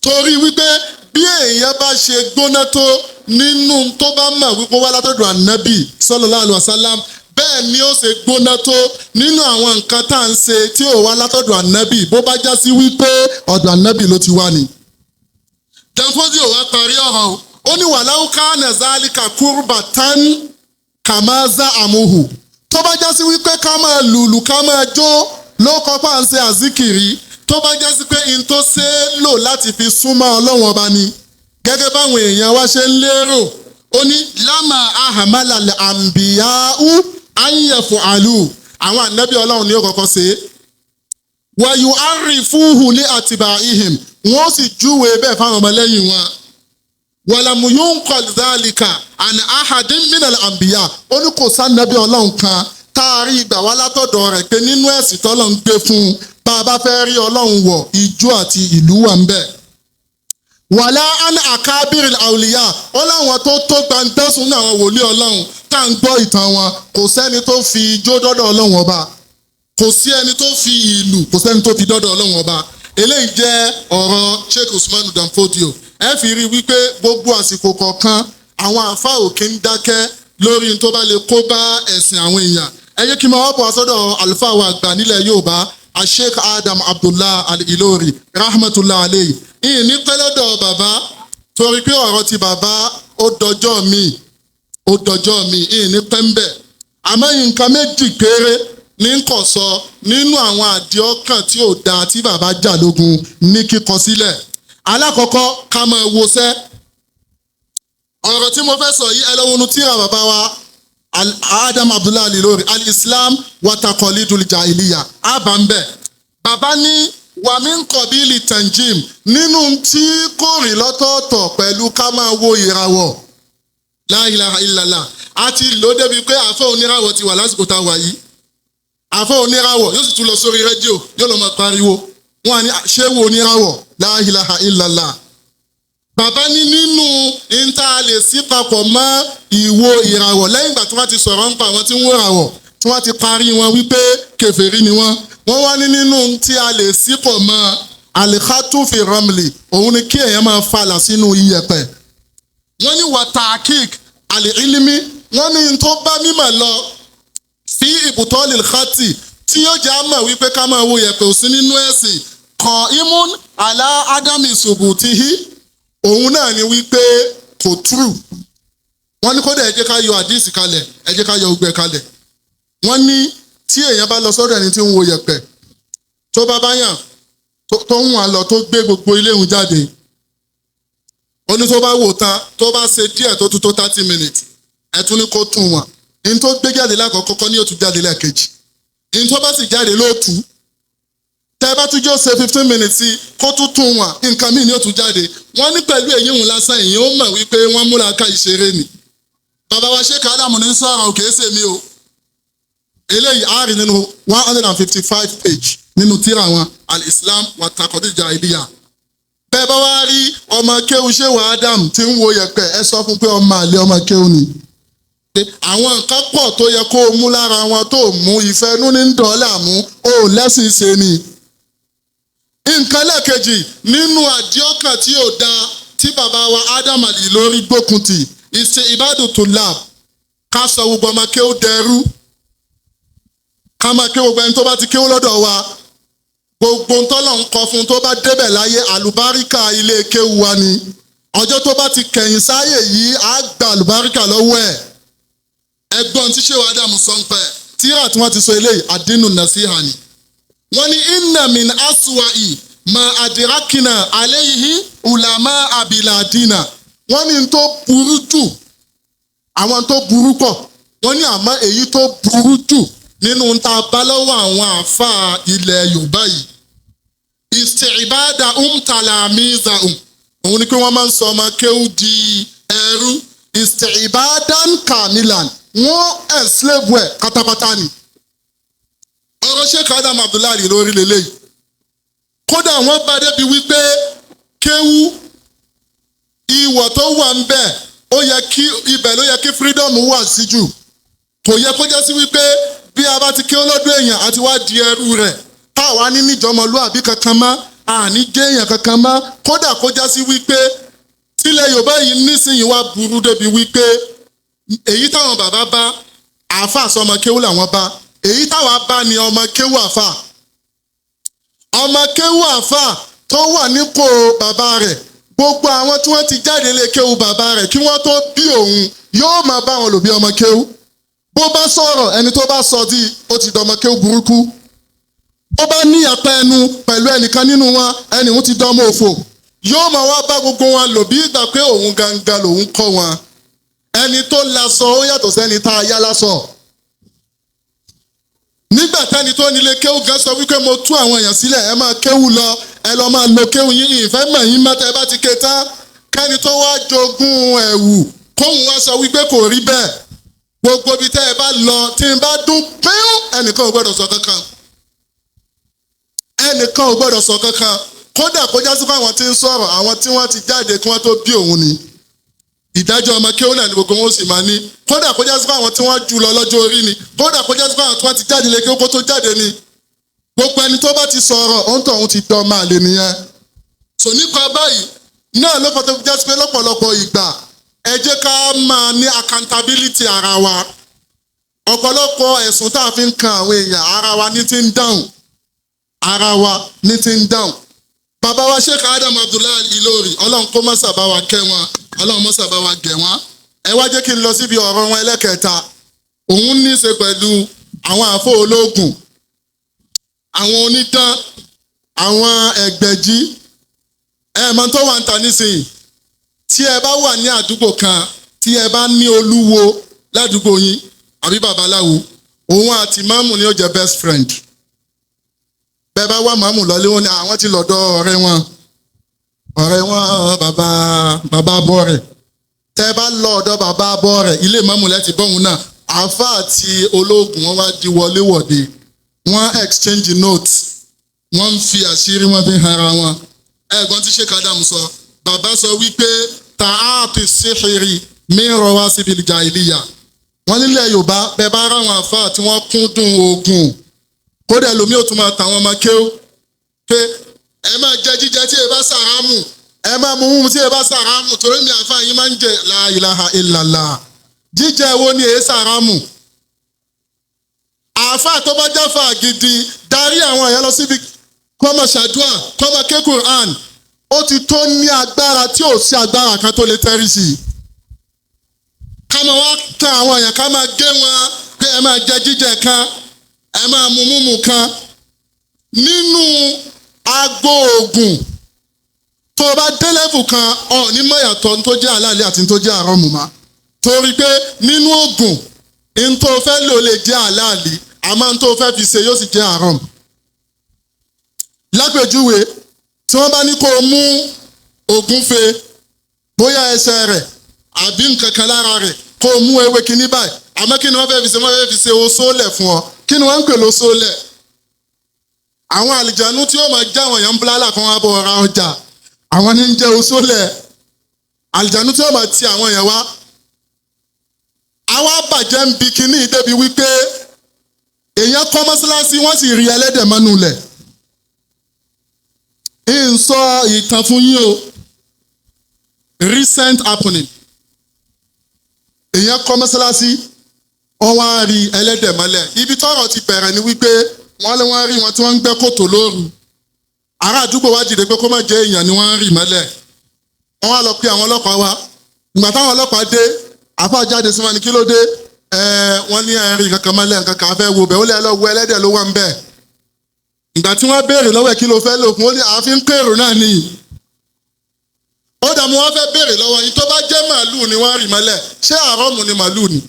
Torí wípé bí èèyàn bá ṣe gbóná tó nínú tó bá mọ̀ wípé wá látọ̀dọ̀ Ànábì sallallahu alaihi wasallam, bẹ́ẹ̀ ni ó ṣe gbóná tó nínú àwọn nǹkan tá à ń ṣe tí ò wá látọ̀dọ̀ Ànábì, bó bá já sí wípé ọ̀dọ̀ Ànábì ló ti wá ni. Dan Fodio wá parí ọ̀rọ̀ o. Ó ní walau kana zalika qurbatan kamaza amuhu, tó bá já sí wípé ká máa lùlù, ká máa jó ló kọ́ pa ń ṣe àzíkìrì, tó bá já sí pé in tó ṣe é lò láti fi súnmọ́ Ọlọ́run ọba ni, gẹ́gẹ́ báwọn èèyàn wá ṣe ń lérò, ó ní lámà ahamala àǹbíyáú ànyẹ̀fọ̀ àlù, àwọn ànábì Ọlọ́run ní ó kọ́kọ́ ṣe é, wàyù àrífúhù ní àtìbà ihim, wọ́n sì júwe bẹ́ẹ̀ fáwọn ọmọlẹ́yìn wọn, wàlàmù yóò ń kọ́ zálìkà àní ahadin minal àǹbíyá. Ó ní kò sànàbí Ọlọ́run kan tá a rí ìgbà wá látọ̀dọ̀ rẹ̀ pé nínú ẹ̀sìn tọ́lọ́run gbé fún un, bá a bá fẹ́ rí Ọlọ́run wọ̀, ijó àti ìlú wà ń bẹ̀. Wàlá an akabir àwòlíyà, ó láwọn tó tó gbàǹdẹ́sùn ní àwọn wòlíì Ọlọ́run tá à ń gbọ́ ìtàn wọn, kò sẹ́ni tó fi ijó dọ́dọ̀ Ọlọ́run ọba, kò sí ẹni tó fi ìlú, kò sẹ́ni tó fi dọ́dọ̀ Ọlọ́run ọba. Eléyìí jẹ́ ọ̀rọ̀ Sheikh Usman Dan Fodio. Ẹ fi rí wípé gbogbo àsìkò kọ̀ọ̀kan, àwọn àáfàá ò kí ń dákẹ́ lórí tó bá lè kó bá ẹ̀sìn àwọn èèyàn. Ẹ jẹ́ kí n máa wá bọ̀ wá sọ́dọ̀ àlùfáà wa àgbà nílẹ̀ Yorùbá, Sheikh Adam Abdullah Al-Ilori rahmatullah alayhi. Ìyìn ní pẹ́ lọ́dọ̀ bàbá, torí pé ọ̀rọ̀ ti bàbá ó dọjọ́ mi, ó dọjọ́ mi. Ìyìn ní pẹ́ ń bẹ̀, àmọ́ nǹkan méjì péré ní kò sọ nínú àwọn àdìọ́kàn tí ò dáa tí bàbá jà lógun ní kíkọ sílẹ̀. Alákọ̀ọ́kọ́, ká máa wọṣẹ́. Ọ̀rọ̀ tí mo fẹ́ sọ yìí, ẹ lọ́wọ́ nu tíra bàbá wa Adam Abdullahi Al-Ilory, Al-Islam wa Taqalidul Jahiliya, àbá ń bẹ̀. Bàbá ní wàmí ń kọ̀bílì tanjim nínú tí kò rìn lọ́tọ̀ọ̀tọ̀ pẹ̀lú ká máa wo ìràwọ̀. La ilaha illallah. A ti lò ó débi pé àfẹ́ oníràwọ̀ ti wà lásìkò tá a wà yìí. Àfẹ́ oníràwọ̀ yóò sì tún lọ sórí rédíò, yóò lọ máa pariwo. Wọ́n á ní ṣé wo oníràwọ̀? La ilaha illallah. Bàbá ní nínú ìta lè sí papọ̀ mọ́ ìwo ìràwọ̀, lẹ́yìn ìgbà tí wọ́n ti sọ̀rọ̀ ń pa àwọn tí ń wo ìràwọ̀, tí wọ́n ti parí wọn wípé kèfèrí ni wọ́n, wọ́n wá ní nínú tí a lè sí pọ̀ mọ́ alikatu fi ramli, òun ni kí èèyàn máa falà sínú iyẹ̀pẹ̀. Wọ́n ní wàtàkìk àlìílímì, wọ́n ní n tó bá mímọ̀ lọ sí ibùtọ́ lìlxàtì tí yóò jẹ́ àmọ̀ wípé ká máa wo yẹ̀pẹ̀ ò sí nínú ẹ̀sìn kọ̀ imun àlá ádámì ṣubùtìhí, òun náà ni wípé kò túrù. Wọ́n ní kódà ẹ jẹ́ ká yọ àdíìsì kalẹ̀, ẹ jẹ́ ká yọ ogbẹ kalẹ̀. Wọ́n ní tí èèyàn bá lọ sọ́dọ̀ ẹni tí ń wo yẹ̀pẹ̀, tó bá báyàn tó ń wà lọ, tó gbé gbogbo ilé ìhun jáde, ó ní tó bá wò tán, tó bá ṣe díẹ̀, tó tún tó 30 minutes, ẹ tún ní kó tún wọn, ní tó gbé jáde lákọ̀ọ́kọ́ kọ́ ní yóò tún jáde lẹ́ẹ̀kejì, ní tó bá sì jáde lóòtú. Tẹ́ bá tún jọ ṣe 15 minutes sí, kó tún tún wọn, nǹkan míì ní yóò tún jáde. Wọ́n ní pẹ̀lú èyí òun lásán, èyí ó mọ̀ wípé wọ́n múra ká ìṣeré ni. Bàbá wa Sheikh Ádámù ní sọ̀rọ̀, òkè ṣe mi o. Eléyìí á rí nínú 155 page nínú tírà wọn, Al-Islam wa Taqalid Jahiliya. Bẹ́ẹ̀ bá wá rí ọmọ kéwu Ṣéwà Adam tí ń wo yẹ̀pẹ̀, ẹ sọ fún pé ọmọ àlè ọmọ kéwu ni. Àwọn nǹkan pọ̀ tó yẹ kó o mú lára wọn tó o mú, ìfẹ́ inú ní dọ́là mú o lẹ́sìn ṣe ni. Nǹkan lẹ́ẹ̀kejì nínú àdíọ́kàn tí ò dáa tí bàbá wa Adam Al-Ilory gbókun tì, ìṣe ìbádùn lab, ká sọ gbogbo ọmọ kéwú dẹrú, ká máa ké gbogbo ẹni tó bá ti kéwú lọ́dọ̀ wa, gbogbo ntọ́lọ̀ ń kọ fún tó bá débẹ̀ láyé, àlùbáríkà ilé kéwú wa ni. Ọjọ́ tó bá ti kẹ̀yìn sáyè yìí, á gba àlùbáríkà lọ́wọ́ ẹ̀. Ẹgbọ́n tí ṣé wàá Ádámù sọ ń pẹ́ tíra tí wọ́n ti sọ eléyìí, àdínú nàṣíhà ni. Wọ́n ní inna min aswa'i ma adrakna alayhi ulama abiladina. Wọ́n ní tó burú jù, àwọn tó burú pọ̀, wọ́n ní àmọ́ èyí tó burú jù nínú ta bá lọ́wọ́ àwọn àáfàá ilẹ̀ Yorùbá yìí, ìsìnbádà umtalamiza um, òun ni pé wọ́n máa ń sọ ọmọ kéwú di ẹrú, ìsìnbádàn kamilan, wọ́n enslave ẹ̀ pátápátá ni. Ọ̀rọ̀ Sheikh Adam Abdullahi lórí lélẹ́yìí. Kódà wọ́n bá débi wípé kéwú, ìwọ̀ tó wà ń bẹ̀, ó yẹ kí ibẹ̀ ló yẹ kí freedom wà sí jù. Kò yẹ kó jẹ́ sí wípé bí a bá ti kéwú lọ́dún èèyàn àti wá di ẹrú rẹ̀, táwa ní níjọmọlúàbí kankan mọ́, àní jẹ́ èèyàn kankan mọ́. Kódà kó já sí wípé tílẹ̀ Yorùbá yìí nísìnyí wá burú débi wípé èyí táwọn bàbá bá, àáfà sọmọ kéwú làwọn bá, èyí táwa bá ní ọmọ kéwú àáfà. Ọmọ kéwú àáfà tó wà nípò bàbá rẹ̀, gbogbo àwọn tí wọ́n ti jáde lé kéwú bàbá rẹ̀ kí wọ́n tó bí òun, yóò máa bá wọn lò bí ọmọ kéwú. Bó bá sọ̀rọ̀, ẹni tó bá sọ di ó ti dọmọ kéwú burúkú. Bó bá ní apá ẹnu pẹ̀lú ẹnìkan nínú wọn, ẹni òun ti dánmọ́ òfò. Yóò máa wá bá gbogbo wọn lò bí ìgbà pé òun gangan lòun kọ́ wọn. Ẹni tó lasọ ó yàtọ̀ sẹ́ni tá a yá lásọ. Nígbà tẹ́ni tó nílé kéwú gan sọ wípé mo tú àwọn èèyàn sílẹ̀, ẹ máa kéwú lọ, ẹ lọ máa lo kéwú yín, ìfẹ́ mọ̀ yín mọ́tẹ́ ẹ bá ti ké tán, kẹ́ni tó wá jogún ẹ̀wù kóhun wá sọ wípé kò rí bẹ́ẹ̀, gbogbo ibi tẹ́ ẹ bá lọ, tí n bá dún pín, ẹnìkan ò gbọ́dọ̀ sọ kankan, ẹnìkan ò gbọ́dọ̀ sọ kankan. Kódà kó jásí fún àwọn tí ń sọ̀rọ̀, àwọn tí wọ́n ti jáde kí wọ́n tó bí òun ni, ìdájọ́ ọmọ kéwọ́n náà ni gbogbo wọn ó sì máa ní. Kódà kó jásí fún àwọn tí wọ́n jù lọ lọ́jọ́ orí ni, kódà kó jásí fún àwọn tí wọ́n ti jáde lé kí ó kó tó jáde ni, gbogbo ẹni tó bá ti sọ̀rọ̀, òun tó òun ti dán máa lè nìyẹn. Sò nípa báyìí náà ló fọ́ tó fi jásí pé lọ́pọ̀lọpọ̀ ìgbà, ẹ jẹ́ ká máa ní accountability ara wa. Ọ̀pọ̀lọpọ̀ ẹ̀sùn tá a fi ń kan àwọn èèyàn, ara wa ní ti ń dáhùn, ara wa ní ti ń dáhùn. Bàbá wa Sheikh Adam Abdullahi Ilory, Ọlọ́run kó má sábà wa kẹ́ wọn, Ọlọ́run má sábà wa gẹ̀ wọ́n. Ẹ wá jẹ́ kí n lọ síbi ọ̀rọ̀ wọn ẹlẹ́kẹta. Òun ní í ṣe pẹ̀lú Àwọn àfọ ológun, àwọn onídán, àwọn ẹgbẹ̀jì, ẹ mọ̀ tó wà ń ta nísìnyí. Tí ẹ bá wà ní àdúgbò kan, tí ẹ bá ní olúwo ládùúgbò yín àbí babaláwo, òun àti máàmù ni ó jẹ́ best friend. Bẹ́ẹ̀ bá wá máàmù lọlé, wọn ni àwọn ti lọ́dọ̀ ọ̀rẹ́ wọn, ọ̀rẹ́ wọn, bàbá bàbá bọ́ rẹ̀. Tẹ́ bá lọ ọ̀dọ̀ bàbá bọ́ rẹ̀, ilé máàmù lẹ́ti bọ́hùn náà. Àáfà àti ológun, wọn wá di wọléwọ̀de, wọ́n exchange notes, wọ́n ń fi àṣírí wọn fi hàn ara wọn. Ẹ̀gbọ́n tí Sheikh Adam sọ, bàbá sọ wípé tààtì síhìrì mí rọ wá síbi ìjà ìlíyà. Wọ́n nílẹ̀ Yorùbá, bẹ́ẹ̀ bá ráwọn àáfà tí wọ́n kúndùn oògùn, kódà ẹlòmíì ò tún máa tàwọn ọmọ kéw pé ẹ máa jẹ jíjẹ tí ẹ bá sàrámù, ẹ máa mú mímu tí ẹ bá sàrámù, torí mi àáfà yín máa ń jẹ. La ilaha illallah! Jíjẹ wo ni èé sàrámù? Àáfà tó bá jáfà gidi, darí àwọn èèyàn lọ síbi kó máa ṣàdúà, kó máa ké Quran, ó ti tó ní agbára tí ò sí agbára kan tó lè tẹ́rí sí i. Ká máa wá tán àwọn èèyàn, ká máa gé wọn pé ẹ máa jẹ jíjẹ kan, ẹ máa mu mímu kan nínú agbo oògùn. Tó o bá dé level kan, ọ̀ ní mọ̀yàtọ̀ tó jẹ́ àlàálẹ̀ àti tó jẹ́ àrọ́mù ma, torí pé nínú oògùn, n tó fẹ́ lò lè jẹ́ àlàálì, àmọ́ n tó fẹ́ fi ṣe yóò sì jẹ́ àrọ́mù. Lápèjúwe, tí wọ́n bá ní kó o mú ògúnfe, bóyá ẹsẹ̀ rẹ̀ àbí nǹkan kan lára rẹ̀, kó o mú ewé kíní báyìí, àmọ́ kí ni wọ́n fẹ́ fi ṣe? Wọ́n fẹ́ fi ṣe oṣoolẹ̀ fún ọ. Kí ni wọ́n ń pè lóṣoolẹ̀? Àwọn àlìjánu tí ó máa já àwọn èèyàn búlálà kan wá bọ̀ ra ọjà, àwọn ní ń jẹ́ oṣoolẹ̀. Àlìjánu tí ó máa ti àwọn èèyàn wá. Àwa bàjẹ́ ń bi kíní débi wípé èèyàn kọ́ mọ́ṣáláṣí, wọ́n sì rí ẹlẹ́dẹ̀ mọ́nú lẹ̀. Ń sọ ìtàn fún yín o, recent happening. Èèyàn kọ́ mọ́ṣáláṣí, wọ́n wá rí ẹlẹ́dẹ̀ mọ́lẹ̀. Ibi tọ́rọ̀ ti bẹ̀rẹ̀ ni wípé wọ́n lé wọ́n rí wọn tí wọ́n ń gbẹ́ kòtò lóru. Ará àdúgbò wá dìde pé kó má jẹ́ èèyàn ni wọ́n ń rì mọ́lẹ̀. Wọ́n wá lọ pe àwọn ọlọ́pàá wá. Ìgbà táwọn ọlọ́pàá dé, àfa jáde sí wọn ní, "Kí ló dé?" Ẹ wọ́n ní ẹ̀rín kankan mọ́lẹ̀, nǹkan kan fẹ́ wo bẹ̀. Ó lẹ́ lọ wo, ẹlẹ́dẹ̀ ló wà ń bẹ̀. Ìgbà tí wọ́n béèrè lọ́wọ́ ẹ̀, "Kí ló fẹ́ lò fún?" Ó ní àfi ń kérò náà ni. Ó dààmú. Wọn fẹ́ béèrè lọ́wọ́ yín, tó bá jẹ́ màálù ni wọ́n rì mọ́lẹ̀, ṣé àrọ́mù ni màálù ni?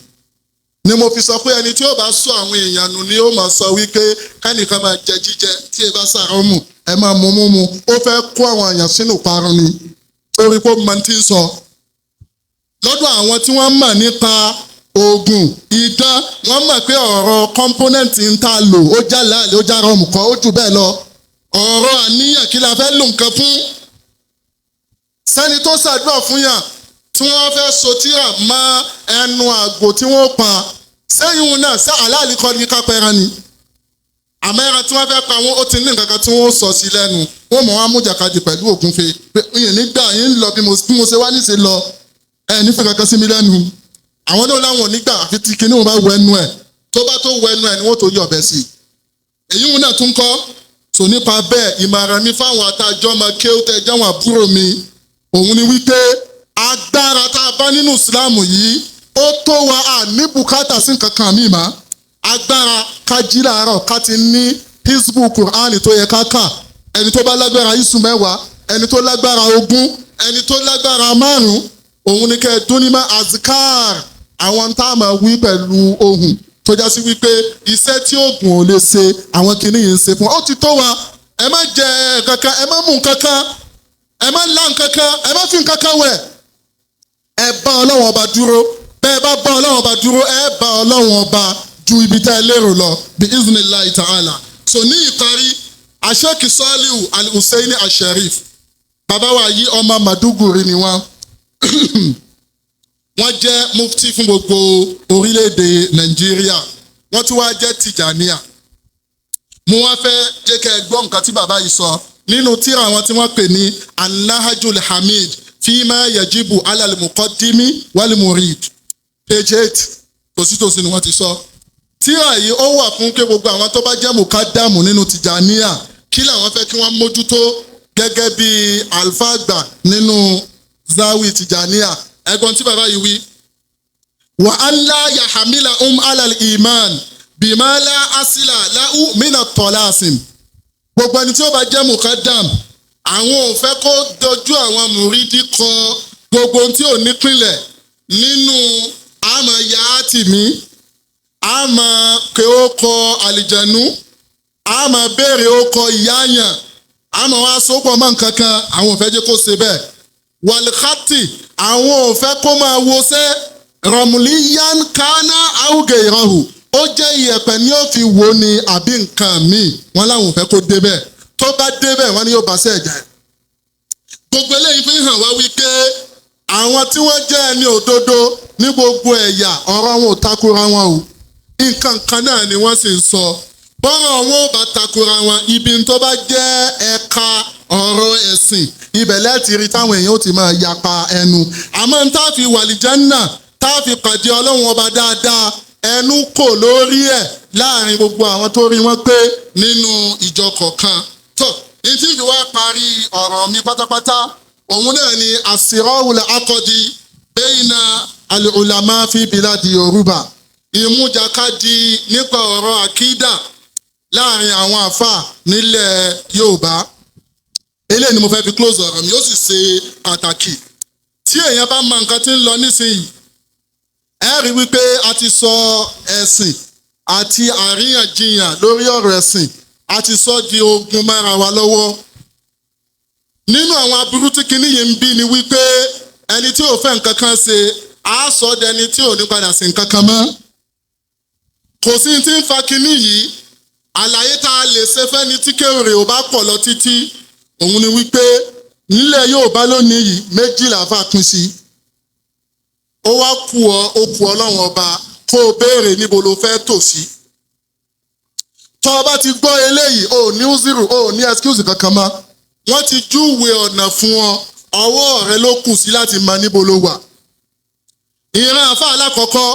Ni mo fi sọ pé ẹni tí ó bá sọ àwọn èèyàn nù ni ó máa sọ wípé kẹ́nìkan máa jẹ jíjẹ tí ẹ bá sàrọ́mù, ẹ máa mú múmu. Ó fẹ́ kó àwọn èèyàn sínú parun ni, torí pé ó mọ tí ń sọ. Lọ́dọ̀ àwọn tí wọ́n mọ̀ nípa oògùn idán, wọ́n mọ̀ pé ọ̀rọ̀ component ń ta lò, ó já láàlẹ́, ó já rọmù kọ́, ó jù bẹ́ẹ̀ lọ. Ọ̀rọ̀ àníyàn, kí la fẹ́ lò nǹkan fún? Sẹ́ni tó ṣàdúrà fún yàn, tí wọ́n fẹ́ so tíra mọ́ ẹnu àgbò tí wọ́n pa sẹ́yìn wọn náà, ṣé àlàálì kọ́ ní kápẹ́rán ni? Àmọ́ ẹran tí wọ́n fẹ́ pa wọn, ó ti ní nǹkan kan tí wọ́n sọ sí lẹ́nu. Wọ́n mọ̀ wọ́n á mú jàkadì pẹ̀lú ògúnfe pé ìyẹn nígbà yín ń lọ bí mo ṣe wá níṣe lọ, ẹ nífẹ̀ẹ́ kankan sí mi lẹ́nu. Àwọn náà láwọn ò ní gbà, àfi tí kinní wọn bá wọ ẹnu ẹ̀. Tó bá tó wọ ẹnu ẹ̀ ni wọ́n tó yọ ọ̀bẹ sí i. Èyí wọn náà tún kọ́ tò. Nípa bẹ́ẹ̀, ìmọ̀ràn mi fáwọn àtàjọ́ ọmọ kéwù tẹ́ jáwọn àbúrò mi, òun ni wípé agbára tá a bá nínú ìsìláàmù yìí, ó tó wa. À ní bùkátà sí nǹkan kan míì mọ́. Agbára ká jí làárọ̀, ká ti ní hizbu Qur'an tó yẹ ká kà. Ẹni tó bá lágbára isu 10, ẹni tó lágbára 20, ẹni tó lágbára 5, òun ni kẹ́ ẹ dún ní mọ́ azikar, àwọn tá a máa wí pẹ̀lú ohùn, tó já sí wípé iṣẹ́ tí oògùn ò lè ṣe, àwọn kìíní yìí ń ṣe fún wa. Ó ti tó wa. Ẹ má jẹ kankan, ẹ má mú nǹkankan, ẹ má lá nǹkankan, ẹ má fi nǹkankan wẹ̀. Ẹ bá Ọlọ́wọ́n Ọba dúró. Bẹ́ẹ̀ bá bá Ọlọ́wọ́n Ọba dúró, ẹ bá Ọlọ́wọ́n Ọba ju ibi tá ẹ lérò lọ, bí iznillahi ta'ala. So ní ìparí, Asheikh Saliu Al-Husseini Al-Sharif, bàbá wa yìí, ọmọ Maduguri ni wọ́n. Wọ́n jẹ́ mufti fún gbogbo orílẹ̀-èdè Nàìjíríà, wọ́n tún wá jẹ́ Tìjàníà. Mo wá fẹ́ jẹ́ kẹ́ ẹ gbọ́ nǹkan tí bàbá yìí sọ nínú tírà wọn tí wọ́n pè ní Anahajul Hamid fima yajibu alal muqaddimi wal murid, page 8, tòsítòsí ni wọ́n ti sọ. Tírà yìí, ó wà fún pé gbogbo àwọn tó bá jẹ́ mukadamu nínú Tìjàníà, kí làwọn fẹ́ kí wọ́n mójútó gẹ́gẹ́ bí alfa àgbà nínú zawi Tìjàníà. Ẹ̀gbọ́n tí bàbá yìí wí: wa an la yahamila um alal iman. Bìmọ́lá asílà láhù mínà tọ́lásìm. Gbogbo ẹni tí ó bá jẹ́ mukadam, àwọn ò fẹ́ kó dojú àwọn mùrídì kọ gbogbo ohun tí ò nípìnlẹ̀ nínú àmọ́ ya á tì mí, àmọ́ pé ó kọ àlìjẹ̀nú, àmọ́ béèrè ó kọ ìyáàyàn, àmọ́ wá sopọ̀ mọ́ nǹkan kan. Àwọn ò fẹ́ jẹ́ kó ṣe bẹ́ẹ̀. Wàlíkàtì, àwọn ò fẹ́ kó máa wọṣẹ́ rọ̀mùlíyàn kánà àwùgẹ̀ ìrọ̀hù, ó jẹ́ iyẹ̀pẹ̀ ní ó fi wò ni àbí nǹkan míì, wọ́n láwọn ò fẹ́ kó débẹ̀. Tó bá débẹ̀, wọ́n ní yóò bá sẹ́ẹ̀ jẹ́. Gbogbo eléyìí fi hàn wá wípé àwọn tí wọ́n jẹ́ ẹni òdodo ní gbogbo ẹ̀yà, ọ̀rọ̀ wọn ò takora wọn o. Nǹkan kan náà ni wọ́n sì ń sọ. Bọ́rọ̀ wọn ò bá takora wọn, ibi tó bá jẹ́ ẹ̀ka ọ̀rọ̀ ẹ̀sìn, ibẹ̀ lẹ́ẹ̀tì rí táwọn èèyàn ó ti máa yapa ẹnu. Àmọ́ n tá a fi wàlìjánà, tá a fi pàdé Ọlọ́run Ọba dáadáa, ẹnu kò lórí ẹ̀ láàrin gbogbo àwọn tó rí wọn pé nínú ìjọ kọ̀ọ̀kan. Tó ní tí ìfi wá parí ọ̀rọ̀ mi pátápátá, òun náà ni àsìrọ́wùlẹ̀ akọ́di bẹ́yìnà al-ulama fi biladi Yorùbá, ìmújakádì nípa ọ̀rọ̀ àkídà láàrin àwọn àfà nílẹ̀ Yorùbá. Eléyìí ni mo fẹ́ fi close ọ̀rọ̀ mi, ó sì ṣe pàtàkì. Tí èèyàn bá mọ nǹkan tí ń lọ nísìnyí, ẹ rí wípé a ti sọ ẹ̀sìn àti àríyànjiyàn lórí ọ̀rọ̀ ẹ̀sìn, a ti sọ di ogun mára wa lọ́wọ́. Nínú àwọn aburú tí kinní yìí ń bí ni wípé ẹni tí ò fẹ́ nǹkan kan ṣe, á sọ dẹni tí ò ní padà sí nǹkan kan mọ́. Kò sí tí ń fa kinní yìí. Àlàyé tá a lè ṣe fẹ́ni tí kéwèrè ò bá pọ̀ lọ títí, òun ni wípé nílẹ̀ Yorùbá lónìí yìí, méjìlá fà pín sí. Ó wá kú ọ, ó kú Ọlọ́run Ọba kó o béèrè níbo ló fẹ́ tò sí. Tó o bá ti gbọ́ eléyìí, o ò ní zero, o ò ní excuse kankan mọ́. Wọ́n ti júwe ọ̀nà fún ọ, ọwọ́ rẹ ló kù sí láti mọ níbo ló wà. Ìran àfa alákọ̀ọ́kọ́,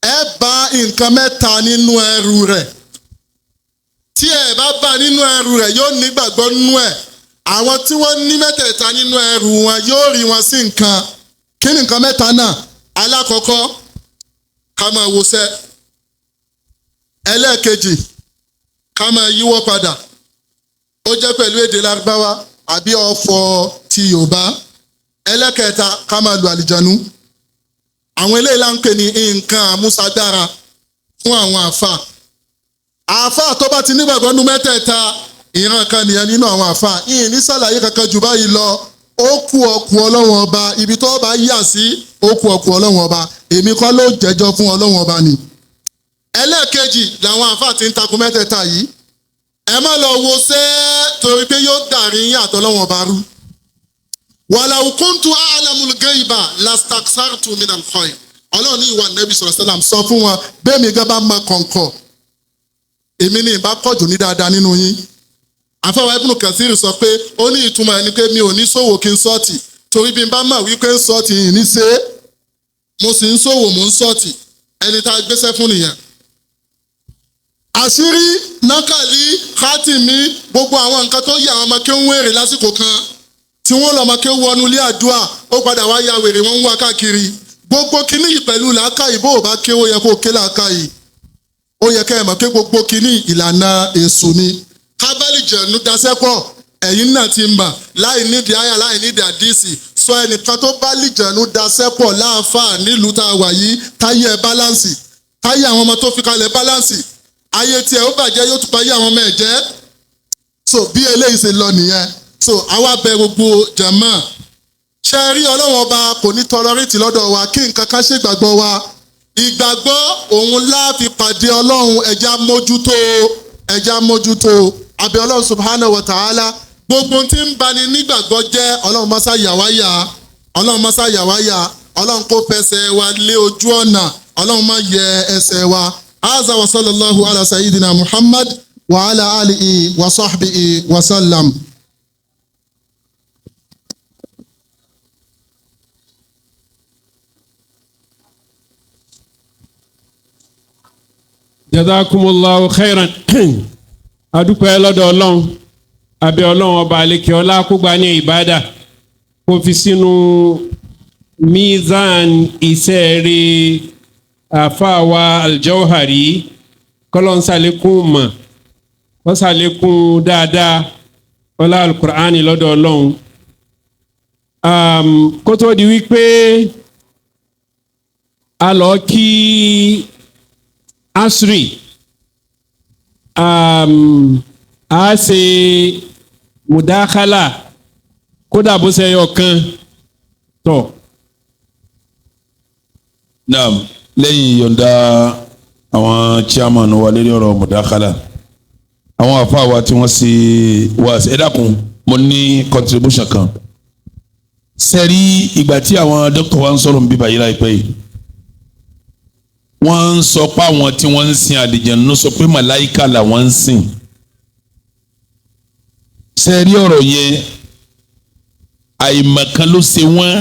ẹ bá nǹkan mẹ́ta nínú ẹrù rẹ̀. Tí ẹ bá bá nínú ẹrù rẹ̀, yóò nígbàgbọ́ nínú ẹ̀. Àwọn tí wọ́n ní mẹ́tẹ̀ẹ̀ta nínú ẹrù wọn, yóò rí wọn sí nǹkan. Kí ni nǹkan mẹ́ta náà? Alákọ̀ọ́kọ́, ká máa wọṣẹ́. Ẹlẹ́ẹ̀kejì, ká máa yíwọ́ padà, ó jẹ́ pẹ̀lú èdè Lárúbáwá àbí ọ̀fọ̀ ti Yorùbá. Ẹlẹ́kẹta, ká máa lu àlìjánu. Àwọn eléyìí là ń pè ní nǹkan àmúṣagbára fún àwọn àáfà. Àáfà tó bá ti nígbàgbọ́ nínú mẹ́tẹ̀ẹ̀ta, ìran kan nìyẹn nínú àwọn àáfà. Ìyìn ní sàlàyé kankan jù báyìí lọ. Ó kú ọkù Ọlọ́run Ọba, ibi tó bá yà sí, ó kú ọkù Ọlọ́run Ọba. Èmi kọ́ ló jẹ́jọ́ fún Ọlọ́run Ọba ni. Ẹlẹ́ẹ̀kejì làwọn àáfà ti ń takò mẹ́tẹ̀ẹ̀ta yìí. Ẹ má lọ wo sẹ́, torí pé yóò dàrí yín àtọ́lọ́wọ̀n ọba rú. Wàlàwù kúntù àlàmúlù gẹ́yìbà lastaksartu minal khair. Ọlọ́run ní ìwà nẹ́bí sọ̀rọ̀ sálàm sọ fún wọn bẹ́ẹ̀ mi gán bá mọ kọ̀ǹkọ̀, èmi ní ìbá pọ̀jù ní dáadáa nínú yín. Àfọwọ́ Ibn Kathir sọ pé ó ní ìtumọ̀ ẹni pé mi ò ní ṣòwò kí n sọ́ọ̀tì, torí bí n bá mọ̀ wípé ń sọ́ọ̀tì yìí ní ṣe é, mo sì ń ṣòwò, mò ń sọ́ọ̀tì. Ẹni tá a gbéṣẹ́ fún nìyẹn. Àṣírí nákàlí kátìmí, gbogbo àwọn nǹkan tó yẹ àwọn ọmọ kí ń wèrè lásìkò kan tí wọ́n lọ́mọ kí ó wọnú ilé àdúrà, ó padà wá ya wèrè, wọ́n ń wá káàkiri. Gbogbo kinní yìí pẹ̀lú làákàyè, bó o bá ké, ó yẹ kó o ké làákàyè, ó yẹ kẹ́ ẹ mọ̀ pé gbogbo kinní ìlànà èṣù ni. Kábàlì jẹ̀nu daṣẹ́pọ̀, ẹ̀yin náà ti mọ̀ láì nídìí àyà, láì nídìí àdìsí. Sọ ẹnìkan tó bá lìjẹ̀nu daṣẹ́pọ̀ láàfáà nílùú tá a wà yìí, táyé ẹ báláǹsì, táyé àwọn ọmọ tó fi kalẹ̀ báláǹsì, ayé tiẹ̀ ó bàjẹ́, yóò tún parí àwọn ọmọ ẹ̀ jẹ́. So bí eléyìí ṣe lọ nìyẹn. So àwa bẹ gbogbo jàmá, ṣe rí Ọlọ́run Ọba kò ní tọlọrìtì lọ́dọ̀ wa kí nǹkan kan ṣe ìgbàgbọ́ wa. Ìgbàgbọ́ òun láàfin pàdé Ọlọ́run. Ẹja mójútó, ẹja mójútó. Abẹ́ Ọlọ́run subhanahu wa ta'ala, gbogbo tí ń bani nígbàgbọ́ jẹ́, Ọlọ́run mọ́sá yàwáyà, Ọlọ́run mọ́sá yàwáyà. Ọlọ́run kó fẹsẹ̀ wa lé ojú ọ̀nà, Ọlọ́run má yẹ ẹsẹ̀ wa. Haza wa sallallahu ala sayyidina Muhammad wa ala alihi wa sahbihi wa sallam. Jazakumullahu khairan. Adúpẹ́ lọ́dọ̀ Ọlọ́run, abẹ́ Ọlọ́run Ọba àlekè ọlá kó gbà ní ìbádà, kó fi sínú mizan iṣẹ́ rí àfáàwá Aljawhari. Kọ́lọ́n ṣàlékún mọ̀, kó ṣàlékún dáadáa, ọlá alukur'ani lọ́dọ̀ Ọlọ́run. Kó tó di wípé a lọ kí asri, a ṣe mudakala, kódà bó ṣe yọ kan tọ̀. Naam, lẹ́yìn yọ̀ǹda àwọn chairman wa lérí ọ̀rọ̀ mudakala, àwọn àfáà wa tí wọ́n ṣe wá ẹ dákun, mo ní contribution kan. Sẹ́rí ìgbà tí àwọn dókítà wa ń sọ̀rọ̀ ń bíbá yìí láìpẹ́ yìí, wọ́n ń sọ pé àwọn tí wọ́n ń sin àlìjẹ̀nú sọ pé màláìka làwọn ń sìn. Sẹ́rí ọ̀rọ̀ yẹn, àìmọ̀kan ló ṣe wọ́n,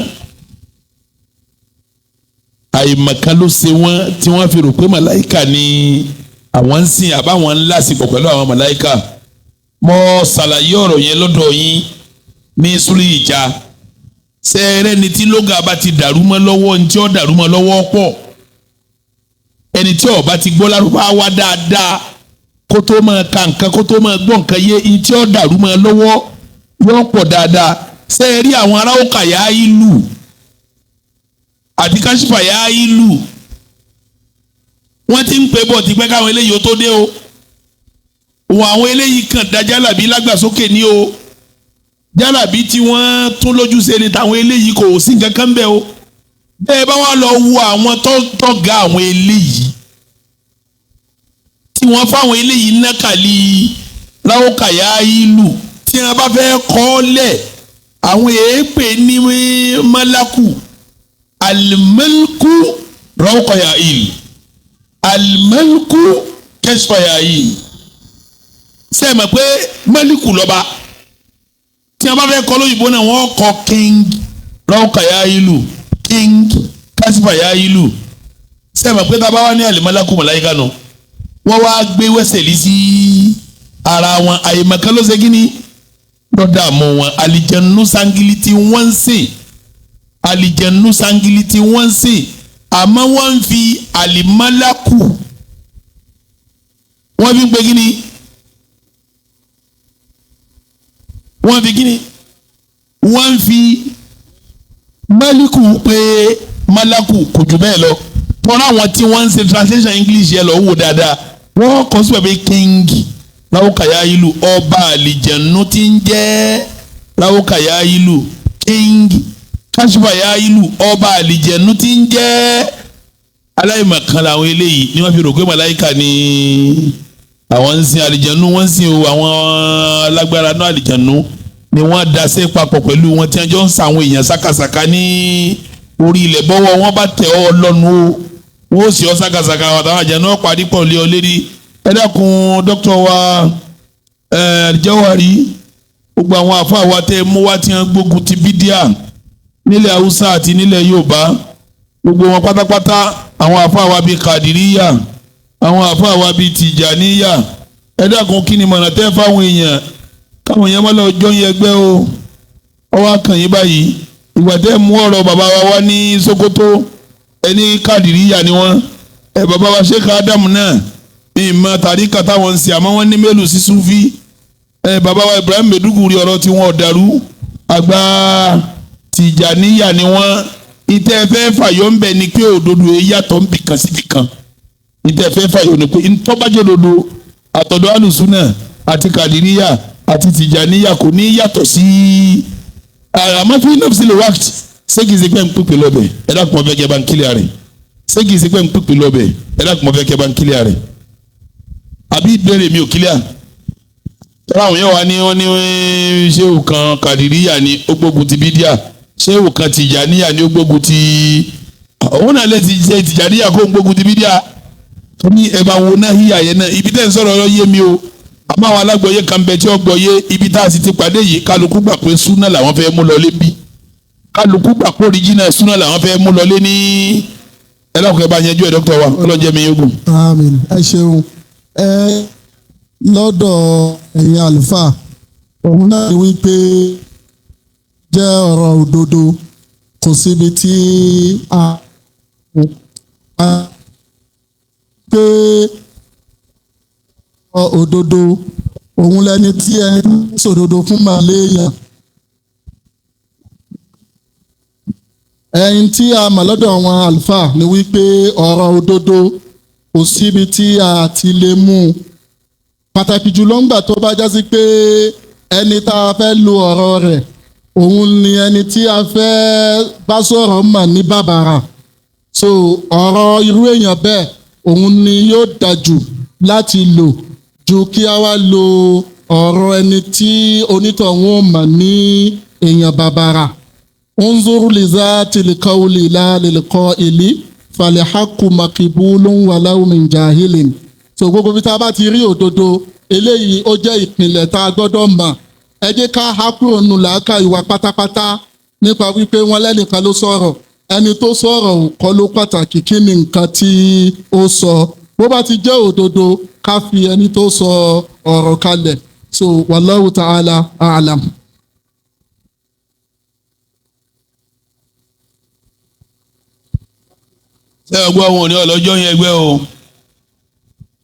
àìmọ̀kan ló ṣe wọ́n tí wọ́n fi rò pé màláìka ni àwọn ń sìn àbáwọn ń lásìkò pẹ̀lú àwọn màláìka. Mo ṣàlàyé ọ̀rọ̀ yẹn lọ́dọ̀ yín ní sùúrù ìjà. Sẹ́ẹ̀rẹ́ ni tí lóga bá ti dàrú mọ́ lọ́wọ́, ní tí ó dàrú mọ́ lọ́wọ́ pọ̀. Ẹni tí ó bá ti gbọ́ Lárúbáwá dáadáa kó tó máa ka nǹkan, kó tó máa gbọ́ nǹkan yé, ní tí ó dàrú mọ́ lọ́wọ́ yóò pọ̀ dáadáa. Sẹ́ẹ̀rí àwọn ará òkà yá ìlú àti káṣífà yá ìlú, wọ́n ti ń pè bọ̀ tipẹ́ káwọn eléyìí ó tó dé o. Wọn àwọn eléyìí kan da jálàbí lágbàsókè ní o. Jálàbí tí wọ́n tún lójúṣe ni táwọn eléyìí, kò sí nǹkan kan bẹ́ẹ̀ o. Bẹ́ẹ̀ bá wà lọ wo àwọn tó tọ́ga àwọn eléyìí tí wọ́n fáwọn eléyìí nákàlí ráwọ́kàyà ìlú, tí wọ́n bá fẹ́ kọ́ lẹ̀, àwọn èèpè ní mọ́lákù alimẹ́lkù ráwọ́kàyà ìlú, alimẹ́lkù kẹ́sìfàyà ìlú. Sẹ́ẹ̀ mọ̀ pé mẹ́líkù lọ́ba tí wọ́n bá fẹ́ kọ́ lóyìnbó náà, wọ́n kọ́ king ráwọ́kàyà ìlú, king kásífàyà ìlú. Sẹ́ẹ̀ mọ̀ pé tá a bá wà ní alimẹ́lákù mọ̀láyíká nù, wọ́n wá gbé wẹ́sẹ̀lì sí ara wọn. Àyèmọ̀kan ló ṣe kí ni lọ́dà mọ́ wọn. Àlìjẹ̀nu sangiliti wọ́n ń sìn, àlìjẹ̀nu sangiliti wọ́n ń sìn, àmọ́ wọ́n ń fi àlìmọ́lákù wọ́n fi ń pe kí ni, wọ́n fi kí ni, wọ́n ń fi málíkù pé málákù, kò jù bẹ́ẹ̀ lọ. Tọ́lá àwọn tí wọ́n ń ṣe translation English yẹn lọ wò dáadáa, wọ́n kọ́ sí pé king ráwọ́kàyà ìlú, ọba àlìjẹ̀nu tí ń jẹ́ ráwọ́kàyà ìlú, king kásífàyà ìlú, ọba àlìjẹ̀nu tí ń jẹ́. Aláìmọ̀kan làwọn eléyìí ni wọ́n fi rò pé màláìka ni àwọn ń sin àlìjẹ̀nu, wọ́n ń sin o. Àwọn alágbára náà àlìjẹ̀nu ni wọ́n daṣẹ́ papọ̀ pẹ̀lú wọn tí wọ́n jọ ń sa àwọn èèyàn sákàsàkà ní orí ilẹ̀. Bọ́wọ́ wọn bá tẹ̀ ọ́ lọ́nu o, wọ́n ó sì ọ́ sákàsàkà, àtàwọn àjẹnú ọ̀pá dípọ̀ lé ọ lérí. Ẹ dákun dókítà wa Jawari, gbogbo àwọn àfáà wa tẹ́ mú wá tí wọ́n gbógun ti bídíà nílẹ̀ Haúsá àti nílẹ̀ Yorùbá, gbogbo wọn pátápátá, àwọn àfáà wa bíi Kàdíríyà, àwọn àfáà wa bíi Tìjàníyà, ẹ dákun kí ni mọ̀nà tẹ́ fáwọn èèyàn káwọn èèyàn má lọ jọyìn ẹgbẹ́ o. Ọwọ́ akànyìn báyìí, ìgbà tẹ́ mú ọ̀rọ̀ bàbá wa wá ní Sokoto, ẹni Kàdíríyà ni wọ́n. Ẹ bàbá wa Sheikh Adam náà, ìmọ̀ tàríkà táwọn ń ṣe, àmọ́ wọ́n ní mélòó sí Sufi. Ẹ bàbá wa Ibrahim Maiduguri, ọ̀rọ̀ tí wọ́n dàrú, àgbà Tìjàníyà ni wọ́n. Ìtẹ́ fẹ́ fàyọ̀ ń bẹ̀ ni pé òdodo yàtọ̀ ń bì kan síbi kan. Ìtẹ́ fẹ́ fàyọ̀ ni pé ntọ́bàjẹ́ òdodo àtọ̀dọ̀ alùsùnà àti Kàdíríyà àti Tìjàníyà kò ní yàtọ̀ sí àmọ́ fi nọ́ọ̀sì lè wákìtì. Ṣé kìí ṣe pé ń pèpè lọ́bẹ̀? Ẹ dákun mọ́ fẹ́ kẹ́ bá ń kílíà rẹ̀. Ṣé kìí ṣe pé ń pèpè lọ́bẹ̀? Ẹ dákun mọ́ fẹ́ kẹ́ bá ń kílíà rẹ̀. Àbí ìbéèrè mi ò kílíà? Tọ́lá àwọn yẹn wá ní wọ́n ní ṣéwù kan Kàdíríyà ni ó gbógun ti bídíà, ṣéwù kan Tìjàníyà ni ó gbógun ti, òun náà lè ti ṣe Tìjàníyà kó ń gbógun ti bídíà. Tó ní ẹ bá wo náà híyà yẹn náà, ibi tẹ́ ń sọ̀rọ̀ yé mi o. Àmọ́ àwọn alágbọ̀yé kan bẹ tí ó gbọ́yé ibi tá a sì ti pàdé yìí, kálukú gbà pé súnà làwọn fẹ́ mú lọlé bí, kálukú gbà pé oríjìnà súnà làwọn fẹ́ mú lọlé ní. Ẹ lọ́kùnrin bá yanjú ẹ̀ dókítà wa, ọlọ́njẹ́ mi yóò gùn. Àmín, ẹ ṣeun. Ẹ lọ́dọ̀ ẹ̀yin àlùfáà, òun náà ni wípé jẹ́ ọ̀rọ̀ òdodo, kò síbi tí a pé Òdodo òun lẹni tí ẹni sòdodo fún màléèyàn. Ẹyin tí a mọ̀ lọ́dọ̀ àwọn àlùfáà ni wípé ọ̀rọ̀ òdodo kò síbi tí a ti lè mú un, pàtàkì jùlọ ńgbà tó bá jásí pé ẹni tá a fẹ́ lo ọ̀rọ̀ rẹ̀, òun ni ẹni tí a fẹ́ bá sọ̀rọ̀ mà ní bàbàrà. So ọ̀rọ̀ irú èèyàn bẹ́ẹ̀, òun ni yóò dájú láti lò ju kí a wá lo ọ̀rọ̀ ẹni tí onítọ̀hún ò mà ní èèyàn bàbàrà. انظر لذات القول لا للقائل فالحق مقبول ولو من جاهل. So gbogbo bí tá a bá ti rí òdodo, eléyìí ó jẹ́ ìpìlẹ̀ tá a gbọ́dọ̀ mọ̀. Ẹ jẹ́ ká há kúrò nù làákà ìwà pátápátá nípa wípé wọ́n lẹ́nìkan ló sọ̀rọ̀. Ẹni tó sọ̀rọ̀ ò kọ́ ló pàtàkì. Kí ni nǹkan tí ó sọ? Bó bá ti jẹ́ òdodo, ká fi ẹni tó sọ ọ̀rọ̀ kalẹ̀. So wallahu ta'ala a'lam. Ṣé ọgbọ́n wọn ò ní ọlọ́jọ́ yẹn ẹgbẹ́ o?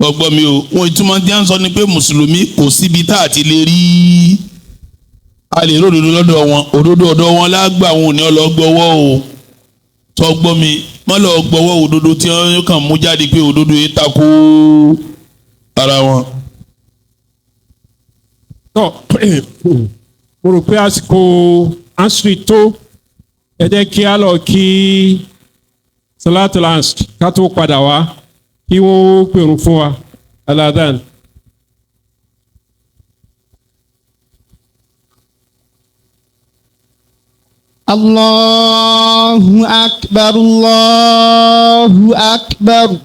Ọgbọ́n mi o. Wọn ìtumọ̀ tí a ń sọ ni pé mùsùlùmí kò síbi tá a ti lè rí, a lè rí òdodo lọ́dọ̀ wọn. Òdodo ọ̀dọ̀ wọn lágbà. Wọn ò ní ọlọ́gbọ́wọ́ o. Tọgbọ́n mi, má lọ gbọ́wọ́ òdodo tí wọ́n kàn mú jáde pé òdodo yìí takò ara wọn. Tọ́, mo rò pé àsìkò asri tó. Ẹ jẹ́ kí a lọ kí salatul asr ká tó padà wá kí wọ́n pèrún fún wa aladan. الله أكبر، الله أكبر.